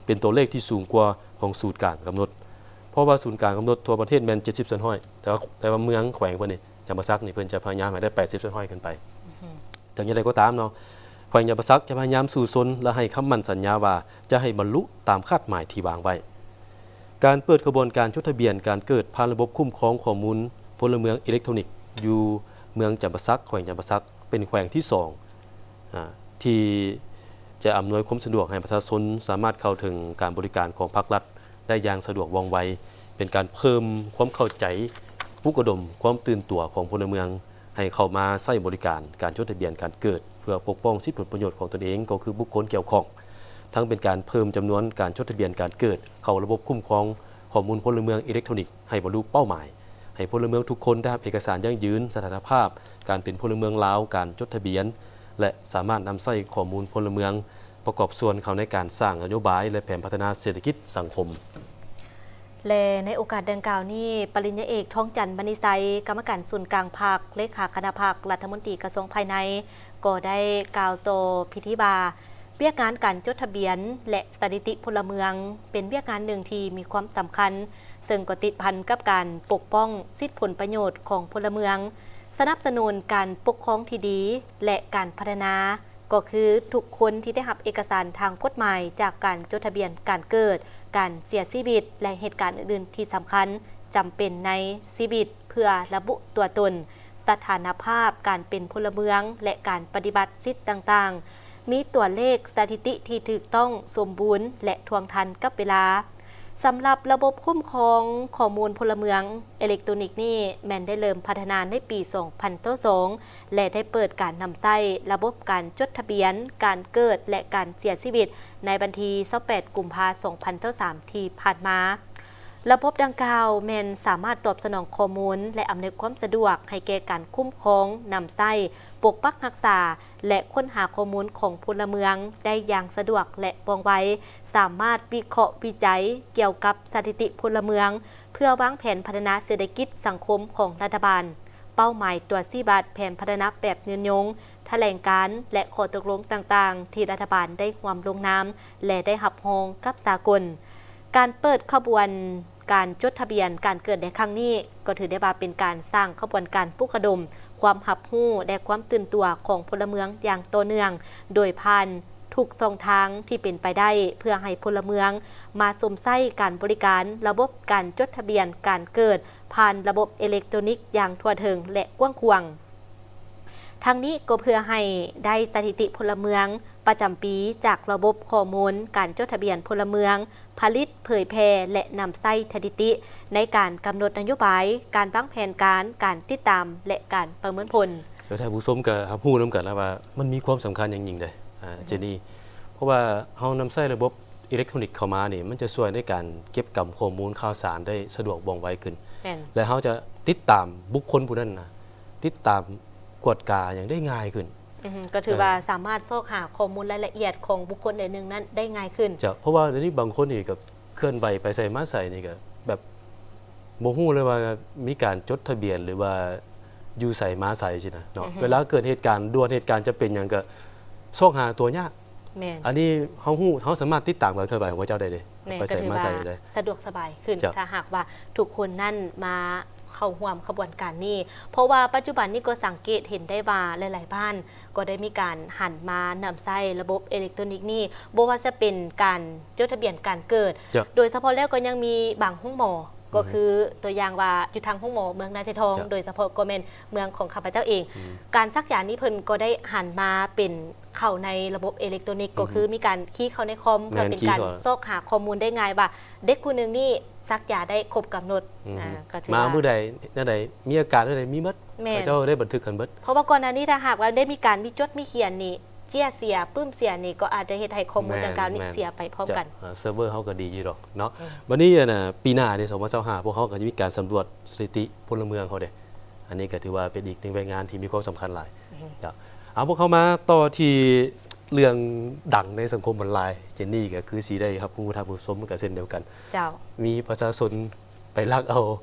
ເປັນຕົວເລກທີ່ສູງກວ່າຂອງສູນກາງກຳນົດ, ເພາະວ່າສູນກາງກຳນົດທົ່ວປະເທດແມ່ນເຈັດສິບສ່ວນຮ້ອຍ ແຕ່ວ່າ ແຕ່ວ່າເມືອງແຂວງເພິ່ນນີ້ ຈຳປາສັກນີ້ ເພິ່ນຈະພະຍາຍາມໃຫ້ໄດ້ແປດສິບສ່ວນຮ້ອຍຂຶ້ນໄປ. ເຖິງຢ່າງໃດກໍຕາມເນາະ, ແຂວງຈຳປາສັກຈະພະຍາຍາມສູ້ຊົນ ແລະ ໃຫ້ຄຳໝັ້ນສັນຍາວ່າຈະໃຫ້ບັນລຸຕາມຄາດໝາຍທີ່ວາງໄວ້. ການເປີດຂະບວນການຈົດທະບຽນການເກີດຜ່ານລະບົບຄຸ້ມຄອງຂໍ້ມູນພົນລະເມືອງອີເລັກໂທນິກຢູ່ເມືອງຈຳປາສັກ, ແຂວງຈຳປາສັກ ເປັນແຂວງທີສອງ ອາ ທີ່ຈະອຳນວຍຄວາມສະດວກໃຫ້ປະຊາຊົນສາມາດເຂົ້າເຖິງການບໍລິການຂອງພາກລັດໄດ້ຢ່າງສະດວກວ່ອງໄວ, ເປັນການເພີ່ມຄວາມເຂົ້າໃຈ, ປຸກລະດົມຄວາມຕື່ນຕົວຂອງພົນລະເມືອງ ໃຫ້ເຂົ້າມາໃຊ້ບໍລິການການຈົດທະບຽນການເກີດ ເພື່ອປົກປ້ອງສິດຜົນປະໂຫຍດຂອງຕົນເອງ ກໍຄືບຸກຄົນກ່ຽວຂ້ອງ, ທັງເປັນການເພີ່ມຈຳນວນການຈົດທະບຽນການເກີດເຂົ້າລະບົບຄຸ້ມຄອງຂໍ້ມູນພົນລະເມືອງອີເລັກໂທນິກໃຫ້ບັນລຸເປົ້າໝາຍ, ໃຫ້ພົນລະເມືອງທຸກຄົນໄດ້ຮັບເອກະສານຢັ້ງຢືນສະຖານະພາບການເປັນພົນລະເມືອງລາວ, ການຈົດທະບຽນ ແລະ ສາມາດນຳໃຊ້ຂໍ້ມູນພົນລະເມືອງ ປະກອບສ່ວນເຂົ້າໃນການສ້າງນະໂຍບາຍ ແລະ ແຜນພັດທະນາເສດຖະກິດສັງຄົມ. ແລະ ໃນໂອກາດດັ່ງກ່າວນີ້ ປະລິນຍາເອກ ທອງຈັນ ມະນີໄຊ ກຳມະການສູນກາງພັກ, ເລຂາຄະນະພັກ, ລັດຖະມົນຕີກະຊວງພາຍໃນ ກໍໄດ້ກ່າວຕໍ່ພິທີວ່າ ວຽກງານການຈົດທະບຽນ ແລະ ສະຖິຕິພົນລະເມືອງ ເປັນວຽກງານໜຶ່ງທີ່ມີຄວາມສຳຄັນ, ເຊິ່ງກໍຕິດພັນກັບການປົກປ້ອງສິດຜົນປະໂຫຍດຂອງພົນລະເມືອງ, ສະໜັບສະໜູນການປົກຄອງທີ່ດີ ແລະ ການພັດທະນາ ກໍຄືທຸກຄົນທີ່ໄດ້ຮັບເອກະສານທາງກົດໝາຍຈາກການຈົດທະບຽນການເກີດ, ການເສຍຊີວິດ ແລະ ເຫດການອື່ນໆທີ່ສຳຄັນຈຳເປັນໃນຊີວິດ ເພື່ອລະບຸຕົວຕົນ, ສະຖານະພາບການເປັນພົນລະເມືອງ ແລະ ການປະຕິບັດສິດຕ່າງໆ, ມີຕົວເລກສະຖິຕິທີ່ຖືກຕ້ອງ, ສົມບູນ ແລະ ທ່ວງທັນກັບເວລາ. ສຳລັບລະບົບຄຸ້ມຄອງຂໍ້ມູນພົນລະເມືອງເອເລັກໂຕນິກນີ້ ແມ່ນໄດ້ເລີ່ມພັດທະນາໃນປີສອງພັນຊາວສອງ ແລະ ໄດ້ເປີດການນຳໃຊ້ລະບົບການຈົດທະບຽນການເກີດ ແລະ ການເສຍຊີວິດ ໃນວັນທີຊາວແປດ ກຸມພາ ສອງພັນຊາວສາມ ທີ່ຜ່ານມາ. ລະບົບດັ່ງກ່າວແມ່ນສາມາດຕອບສະໜອງຂໍ້ມູນ ແລະ ອຳນວຍຄວາມສະດວກໃຫ້ແກ່ການຄຸ້ມຄອງ, ນຳໃຊ້, ປົກປັກຮັກສາ ແລະ ຄົ້ນຫາຂໍ້ມູນຂອງພົນລະເມືອງໄດ້ຢ່າງສະດວກ ແລະ ວ່ອງໄວ, ສາມາດວິເຄາະວິໄຈກ່ຽວກັບສະຖິຕິພົນລະເມືອງ ເພື່ອວາງແຜນພັດທະນາເສດຖະກິດສັງຄົມຂອງລັດຖະບານ, ເປົ້າໝາຍຕົວຊີ້ວັດແຜນພັດທະນາແບບຍືນຍົງ, ຖະແຫຼງການ ແລະ ຂໍ້ຕົກລົງຕ່າງໆ ທີ່ລັດຖະບານໄດ້ຮ່ວມລົງນາມ ແລະ ໄດ້ຮັບຮອງກັບສາກົນ. ການເປີດຂະບວນການຈົດທະບຽນການເກີດໃນຄັ້ງນີ້ ກໍຖືໄດ້ວ່າເປັນການສ້າງຂະບວນການປຸກລະດົມຄວາມຮັບຮູ້ ແລະ ຄວາມຕື່ນຕົວຂອງພົນລະເມືອງຢ່າງຕໍ່ເນື່ອງ ໂດຍຜ່ານທຸກຊ່ອງທາງທີ່ເປັນໄປໄດ້ ເພື່ອໃຫ້ພົນລະເມືອງມາຊົມໃຊ້ການບໍລິການລະບົບການຈົດທະບຽນການເກີດ ຜ່ານລະບົບເອເລັກໂຕນິກຢ່າງທົ່ວເຖິງ ແລະ ກວ້າງຂວາງ. ທັງນີ້ກໍເພື່ອໃຫ້ໄດ້ສະຖິຕິພົນລະເມືອງປະຈຳປີຈາກລະບົບຂໍ້ມູນການຈົດທະບຽນພົນລະເມືອງ, ຜະລິດ, ເຜີຍແຜ່ ແລະ ນຳໃຊ້ສະຖິຕິໃນການກຳນົດນະໂຍບາຍ, ການວາງແຜນການ, ການຕິດຕາມ ແລະ ການປະເມີນຜົນ. ແລ້ວທ່ານຜູ້ຊົມກໍຮັບຮູ້ນຳກັນແລ້ວວ່າມັນມີຄວາມສຳຄັນຢ່າງຍິ່ງເດ້ ອາ ເຈນີ້ ເພາະວ່າເຮົານຳໃຊ້ລະບົບ ອີເລັກໂທນິກເຂົ້າມານີ້ ມັນຈະຊ່ວຍໃນການເກັບກຳຂໍ້ມູນຂ່າວສານໄດ້ສະດວກວ່ອງໄວຂຶ້ນ ແມ່ນ ແລະ ເຮົາຈະຕິດຕາມບຸກຄົນຜູ້ນັ້ນນະ ຕິດຕາມກວດກາຫຍັງໄດ້ງ່າຍຂຶ້ນ. ອືມ ກໍຖືວ່າ ເອີ ສາມາດຊອກຫາຂໍ້ມູນລາຍລະອຽດຂອງບຸກຄົນໃດໜຶ່ງນັ້ນໄດ້ງ່າຍຂຶ້ນ. ເຈົ້າ ເພາະວ່າດຽວນີ້ບາງຄົນນີ້ກໍເຄື່ອນໄຫວໄປໃສມາໃສນີ້ກໍແບບ ບໍ່ຮູ້ເລີຍວ່າມີການຈົດທະບຽນ ຫຼືວ່າຢູ່ໃສມາໃສຊີ້ນະເນາະ. ອືຮຶ ເວລາເກີດເຫດການດ່ວນ ເຫດການຈຳເປັນຫຍັງ ກໍຊອກຫາຕົວຍາກ. ແມ່ນ. ອັນນີ້ເຮົາຮູ້ ເຮົາສາມາດຕິດຕາມການເຄື່ອນໄຫວຂອງພວກເຈົ້າໄດ້ເດ ແມ່ນ ໄປໃສມາໃສໄດ້. ສະດວກສະບາຍຂຶ້ນ ເຈົ້າ ຖ້າຫາກວ່າທຸກຄົນນັ້ນມາເຂົ້າຮ່ວມຂະບວນການນີ້ ເພາະວ່າປັດຈຸບັນນີ້ກໍສັງເກດເຫັນໄດ້ວ່າຫຼາຍໆບ້ານກໍໄດ້ມີການຫັນມານຳໃຊ້ລະບົບເອເລັກໂຕນິກນີ້ ບໍ່ວ່າຈະເປັນການຈົດທະບຽນການເກີດ ເຈົ້າ ໂດຍສະເພາະແລ້ວກໍຍັງມີບາງໂຮງໝໍ ກໍຄືຕົວຢ່າງວ່າຢູ່ທາງໂຮງໝໍເມືອງນາຊາຍທອງ ເຈົ້າ ໂດຍສະເພາະກໍແມ່ນເມືອງຂອງຂ້າພະເຈົ້າເອງ ອືມ ການສັກຢານີ້ເພິ່ນກໍໄດ້ຫັນມາເປັນ ເຂົ້າໃນລະບົບເອເລັກໂຕນິກ ອືຮຶ ກໍຄືມີການຄີເຂົ້າໃນຄອມ ແມ່ນ ເພື່ອເປັນການ ຄີເຂົ້າ ຊອກຫາຂໍ້ມູນໄດ້ງ່າຍວ່າ ເດັກຜູ້ໜຶ່ງນີ້ສັກຢາໄດ້ຄົບກຳນົດ ອືຮຶ ອ່າ ກໍຖືວ່າ ມາມື້ໃດ ແນວໃດ ມີອາການແນວໃດ ມີໝົດ ແມ່ນ ເຂົາເຈົ້າໄດ້ບັນທຶກກັນເບິດ. ເພາະວ່າກ່ອນໜ້ານີ້ ຖ້າຫາກວ່າໄດ້ມີການມີຈົດມີຂຽນນີ້ ເຈ້ຍເສຍ ປຶ້ມເສຍນີ້ ກໍອາດຈະເຮັດໃຫ້ຂໍ້ມູນ ແມ່ນ ດັ່ງກ່າວນີ້ ແມ່ນ ເສຍໄປພ້ອມກັນ. ເຈົ້າ ເຊີບເວີເຮົາກໍດີຢູ່ດອກເນາະ. ອືມ ບັດນີ້ ອັນນ່າ ປີໜ້ານີ້ ສອງພັນຊາວຫ້າ ພວກເຮົາກໍຈະມີການສຳຫຼວດສະຖິຕິພົນລະເມືອງເຮົາເດ້. ອັນນີ້ກໍຖືວ່າເປັນອີກໜຶ່ງແຮງງານທີ່ມີຄວາມສຳຄັນຫຼາຍ. ອືຮຶ ເຈົ້າ ເອົາ ພວກເຮົາມາຕໍ່ທີ່ເລື່ອງດັງໃນສັງຄົມອອນລາຍ ເຈນນີ້ກໍຄືຊິໄດ້ຮັບຮູ້ ທ່ານຜູ້ຊົມກໍເຊັ່ນດຽວກັນ. ເຈົ້າ ມີປະຊາຊົນໄປລັກເອົາ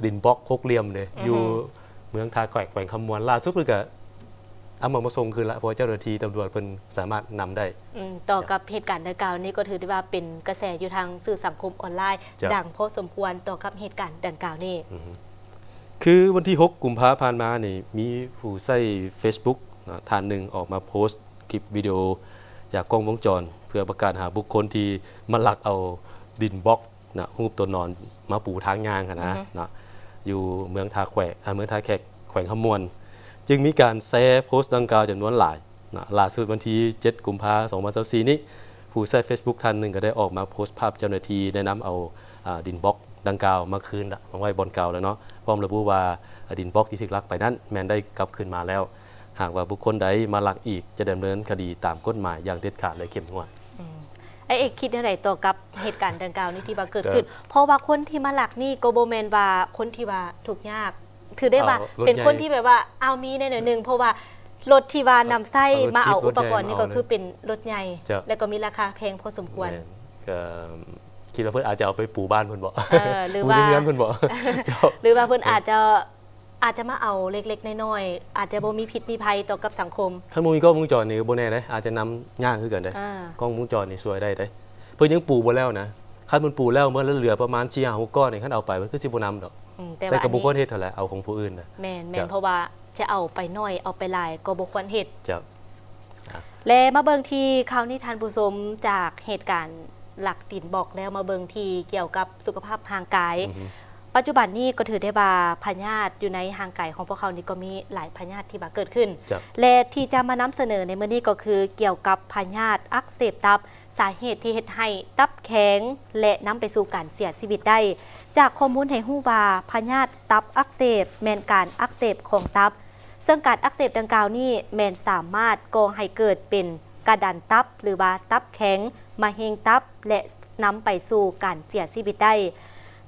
ດິນບລັອກຫົກຫຼ່ຽມເດ້ ອືຮຶ ຢູ່ເມືອງທ່າແຂກ ແຂວງຄຳມ່ວນ. ລ່າສຸດເພິ່ນກໍເອົາມາ ມາສົ່ງຄືນລະ ເພາະວ່າເຈົ້າໜ້າທີ່ຕຳຫຼວດເພິ່ນສາມາດນຳໄດ້. ອືມ ຕໍ່ກັບເຫດການດັ່ງກ່າວນີ້ ກໍຖືໄດ້ວ່າເປັນກະແສຢູ່ທາງສື່ສັງຄົມອອນລາຍ ເຈົ້າ ດັງພໍສົມຄວນຕໍ່ກັບເຫດການດັ່ງກ່າວນີ້. ອືຮຶ ຄືວັນທີຫົກ ກຸມພາຜ່ານມານີ້ ມີຜູ້ໃຊ້ເຟສບຸກເນາະ ທ່ານໜຶ່ງອອກມາໂພສຄລິບວິດີໂອຈາກກ້ອງວົງຈອນ ເພື່ອປະກາດຫາບຸກຄົນທີ່ມາລັກເອົາດິນບລັອກນະ ຮູບຕົວນອນມາປູທາງຍ່າງຫັ້ນນະ ອືຮຶ ເນາະ ຢູ່ເມືອງທ່າແຂກ ເມືອງທ່າແຂກ ແຂວງຄຳມ່ວນ ຈຶ່ງມີການແຊໂພສດັ່ງກ່າວຈຳນວນຫຼາຍ. ນະ ລ່າສຸດວັນທີເຈັດ ກຸມພາ ສອງພັນຊາວສີ່ນີ້ ຜູ້ໃຊ້ເຟສບຸກທ່ານໜຶ່ງກໍໄດ້ອອກມາໂພສພາບເຈົ້າໜ້າທີ່ໄດ້ນຳເອົາ ອາ ດິນບລັອກດັ່ງກ່າວມາຄືນລະ ມາໄວ້ບ່ອນເກົ່າແລ້ວເນາະ ພ້ອມລະບຸວ່າ ອາ ດິນບລັອກທີ່ຖືກລັກໄປນັ້ນແມ່ນໄດ້ກັບຄືນມາແລ້ວ. ຫາກວ່າບຸກຄົນໃດມາລັກອີກ ຈະດຳເນີນຄະດີຕາມກົດໝາຍຢ່າງເດັດຂາດ ແລະ ເຂັ້ມງວດ. ອືມ ອ້າຍເອກຄິດແນວໃດຕໍ່ກັບເຫດການດັ່ງກ່າວນີ້ທີ່ວ່າເກີດຂຶ້ນ? ເພາະວ່າຄົນທີ່ມາລັກນີ້ກໍບໍ່ແມ່ນວ່າຄົນທີ່ວ່າທຸກຍາກ ຖືໄດ້ວ່າເປັນຄົນທີ່ແບບວ່າ ເອົາ ມີແດ່ໜ້ອຍໜຶ່ງ ເພາະວ່າລົດທີ່ວ່ານຳໃຊ້ມາເອົາອຸປະກອນນີ້ກໍຄືເປັນລົດໃຫຍ່ ແລ້ວກໍມີລາຄາແພງພໍສົມຄວນ. ແມ່ນ ກໍຄິດວ່າເພິ່ນອາດຈະເອົາໄປປູບ້ານເພິ່ນບໍ ເອີ ຫຼືວ່າປູເຮືອນເພິ່ນບໍ ເຈົ້າ ຫຼືວ່າເພິ່ນອາດຈະ ອາດຈະມາເອົາເລັກໆນ້ອຍໆ ອາດຈະບໍ່ມີພິດມີໄພຕໍ່ກັບສັງຄົມ. ຄັນບໍ່ມີກ້ອງວົງຈອນນີ້ກໍບໍ່ແນ່ເດ້ ອາດຈະນຳຍາກຄືກັນເດ້ ອ່າ ກ້ອງວົງຈອນນີ້ຊ່ວຍໄດ້ເດ້ ເພິ່ນຍັງປູບໍ່ແລ້ວນະ. ຄັນເພິ່ນປູແລ້ວໝົດແລ້ວ ເຫຼືອປະມານສີ່ຫ້າຫົກກ້ອນນີ້ ຄັນເອົາໄປມັນຄືຊິບໍ່ນຳດອກ. ອືມ ແຕ່ ແຕ່ກໍບໍ່ຄວນເຮັດຫັ້ນແຫຼະ ເອົາຂອງຜູ້ອື່ນນະ. ແມ່ນໆ ເຈົ້າ ເພາະວ່າຈະເອົາໄປໜ້ອຍ ເອົາໄປຫຼາຍກໍບໍ່ຄວນເຮັດ. ເຈົ້າ ອ່າ ແລະ ມາເບິ່ງທີ່ຂ່າວນິທານຜູ້ຊົມ ຈາກເຫດການລັກດິນບລັອກແລ້ວ ມາເບິ່ງທີ່ກ່ຽວກັບສຸຂະພາບຮ່າງກາຍ. ອືຮຶ ປັດຈຸບັນນີ້ກໍຖືໄດ້ວ່າພະຍາດຢູ່ໃນຮ່າງກາຍຂອງພວກເຮົານີ້ກໍມີຫຼາຍພະຍາດທີ່ວ່າເກີດຂຶ້ນ ເຈົ້າ ແລະ ທີ່ຈະມານຳສະເໜີໃນມື້ນີ້ກໍຄືກ່ຽວກັບພະຍາດອັກເສບຕັບ ສາເຫດທີ່ເຮັດໃຫ້ຕັບແຂງ ແລະ ນຳໄປສູ່ການເສຍຊີວິດໄດ້. ຈາກຂໍ້ມູນໃຫ້ຮູ້ວ່າ ພະຍາດຕັບອັກເສບແມ່ນການອັກເສບຂອງຕັບ ເຊິ່ງການອັກເສບດັ່ງກ່າວນີ້ແມ່ນສາມາດກໍ່ໃຫ້ເກີດເປັນກະດັນຕັບ ຫຼືວ່າຕັບແຂງ, ມະເຮັງຕັບ ແລະ ນຳໄປສູ່ການເສຍຊີວິດໄດ້.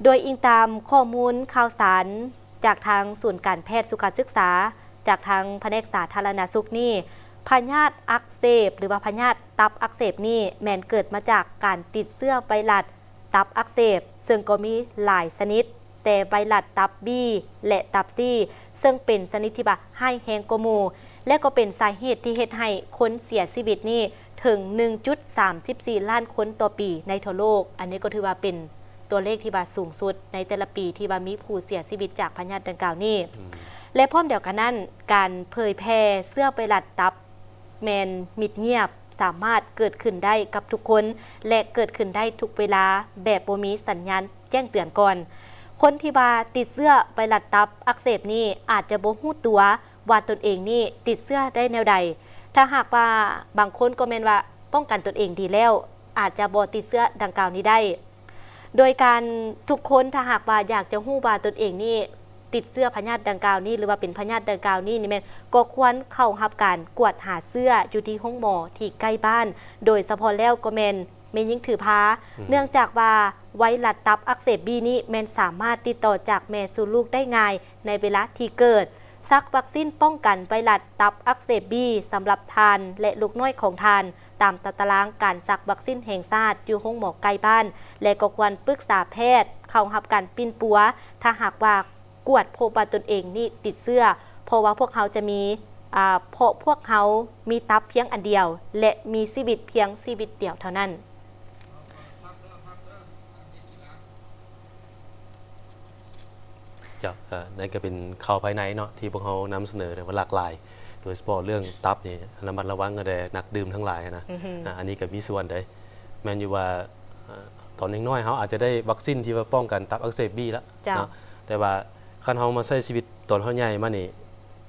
ໂດຍອີງຕາມຂໍ້ມູນຂ່າວສານຈາກທາງສູນການແພດສຸຂະສຶກສາ ຈາກທາງພະແນກສາທາລະນະສຸກນີ້, ພະຍາດອັກເສບ ຫຼືວ່າພະຍາດຕັບອັກເສບນີ້ແມ່ນເກີດມາຈາກການຕິດເຊື້ອໄວຣັສ ຕັບອັກເສບ ເຊິ່ງກໍມີຫຼາຍຊະນິດ, ແຕ່ໄວຣັສຕັບບີ ແລະ ຕັບຊີ ເຊິ່ງເປັນຊະນິດທີ່ວ່າຮ້າຍແຮງກວ່າໝູ່ ແລະ ກໍເປັນສາເຫດທີ່ເຮັດໃຫ້ຄົນເສຍຊີວິດນີ້ເຖິງໜຶ່ງຈຸດສາມສິບສີ່ລ້ານຄົນຕໍ່ປີໃນທົ່ວໂລກ. ອັນນີ້ກໍຖືວ່າເປັນຕົວເລກທີ່ວ່າສູງສຸດໃນແຕ່ລະປີທີ່ວ່າມີຜູ້ເສຍຊີວິດຈາກພະຍາດດັ່ງກ່າວນີ້. ອືມ ແລະ ພ້ອມດຽວກັນນັ້ນ, ການເຜີຍແຜ່ເຊື້ອໄວຣັສຕັບ ແມ່ນມິດງຽບ ສາມາດເກີດຂຶ້ນໄດ້ກັບທຸກຄົນ ແລະ ເກີດຂຶ້ນໄດ້ທຸກເວລາ ແບບບໍ່ມີສັນຍານແຈ້ງເຕືອນກ່ອນ. ຄົນທີ່ວ່າຕິດເຊື້ອໄວຣັສຕັບອັກເສບນີ້ ອາດຈະບໍ່ຮູ້ຕົວວ່າຕົນເອງນີ້ຕິດເຊື້ອໄດ້ແນວໃດ. ຖ້າຫາກວ່າບາງຄົນກໍແມ່ນວ່າປ້ອງກັນຕົນເອງດີແລ້ວ ອາດຈະບໍ່ຕິດເຊື້ອດັ່ງກ່າວນີ້ໄດ້. ໂດຍການ ທຸກຄົນ ຖ້າຫາກວ່າຢາກຈະຮູ້ວ່າຕົນເອງນີ້ຕິດເຊື້ອພະຍາດດັ່ງກ່າວນີ້ ຫຼືວ່າເປັນພະຍາດດັ່ງກ່າວນີ້ນີ້ແມ່ນ ກໍຄວນເຂົ້າຮັບການກວດຫາເຊື້ອຢູ່ທີ່ໂຮງໝໍທີ່ໃກ້ບ້ານ, ໂດຍສະເພາະແລ້ວກໍແມ່ນແມ່ຍິງຖືພາ, ອືມ ເນື່ອງຈາກວ່າໄວຣັສຕັບອັກເສບບີນີ້ແມ່ນສາມາດຕິດຕໍ່ຈາກແມ່ສູ່ລູກໄດ້ງ່າຍໃນເວລາທີ່ເກີດ. ສັກວັກຊິນປ້ອງກັນໄວຣັສຕັບອັກເສບບີສຳລັບທ່ານ ແລະ ລູກນ້ອຍຂອງທ່ານ. ຕ ຕາມຕາຕະລາງການສັກວັກຊິນແຫ່ງຊາດຢູ່ໂຮງໝໍໃກ້ບ້ານ ແລະ ກໍຄວນປຶກສາແພດເຂົ້າຮັບການປິ່ນປົວ ຖ້າຫາກວ່າກວດພົບວ່າຕົນເອງນີ້ຕິດເຊື້ອ ເພາະວ່າພວກເຮົາຈະມີ ອາ ເພາະພວກເຮົາມີຕັບພຽງອັນດຽວ ແລະ ມີຊີວິດພຽງຊີວິດດຽວເທົ່ານັ້ນ. ເຈົ້າ ກໍນັ້ນກໍເປັນຂ່າວພາຍໃນເນາະ ທີ່ພວກເຮົານຳສະເໜີໄດ້ວ່າຫຼາກຫຼາຍ ໂດຍສະເພາະເລື່ອງຕັບນີ້ລະມັດລະວັງກັນແດ່ ນັກດື່ມທັງຫຼາຍນະ. ອືຮຶ ອາ ອັນນີ້ກໍມີສ່ວນເດ້ ແມ່ນຢູ່ວ່າ ອາ ຕອນຍັງນ້ອຍເຮົາອາດຈະໄດ້ວັກຊິນທີ່ວ່າປ້ອງກັນຕັບອັກເສບບີລະ ເຈົ້າ ເນາະ ແຕ່ວ່າຄັນເຮົາມາໃຊ້ຊີວິດຕອນເຮົາໃຫຍ່ມານີ້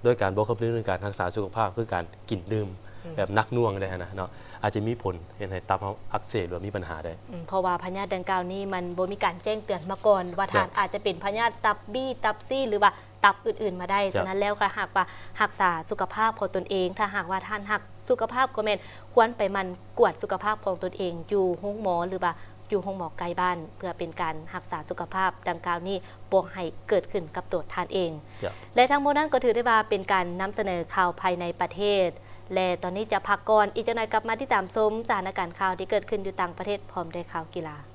ໂດຍການບໍ່ຄຳນຶງເລື່ອງການຮັກສາສຸຂະພາບ ຄືການກິນດື່ມ ອືມ ແບບໜັກໜ່ວງໄດ້ຫັ້ນນະເນາະ ອາດຈະມີຜົນເຮັດໃຫ້ຕັບເຮົາອັກເສບ ຫຼືວ່າມີບັນຫາໄດ້. ອືມ ເພາະວ່າພະຍາດດັ່ງກ່າວນີ້ມັນບໍ່ມີການແຈ້ງເຕືອນມາກ່ອນວ່າ ເຈົ້າ ທ່ານອາດຈະເປັນພະຍາດຕັບບີ ຕັບຊີ ຫຼືວ່າຕັບອື່ນໆມາໄດ້. ເຈົ້າ ສະນັ້ນແລ້ວ ຖ້າຫາກວ່າຮັກສາສຸຂະພາບຂອງຕົນເອງ ຖ້າຫາກວ່າທ່ານຮັກສຸຂະພາບ ກໍແມ່ນຄວນໄປໝັ່ນກວດສຸຂະພາບຂອງຕົນເອງຢູ່ໂຮງໝໍ ຫຼືວ່າ ຢູ່ໂຮງໝໍໃກ້ບ້ານ ເພື່ອເປັນການຮັກສາສຸຂະພາບດັ່ງກ່າວນີ້ບໍ່ໃຫ້ເກີດຂຶ້ນກັບຕົວທ່ານເອງ. ເຈົ້າ ແລະ ທັງໝົດນັ້ນກໍຖືໄດ້ວ່າເປັນການນຳສະເໜີຂ່າວພາຍໃນປະເທດ ແລະ ຕອນນີ້ຈະພັກກ່ອນ ອີກຈັກໜ່ອຍກັບມາຕິດຕາມຊົມສະຖານະການຂ່າວທີ່ເກີດຂຶ້ນຢູ່ຕ່າງປະເທດ ພ້ອມດ້ວຍຂ່າວກິລາ.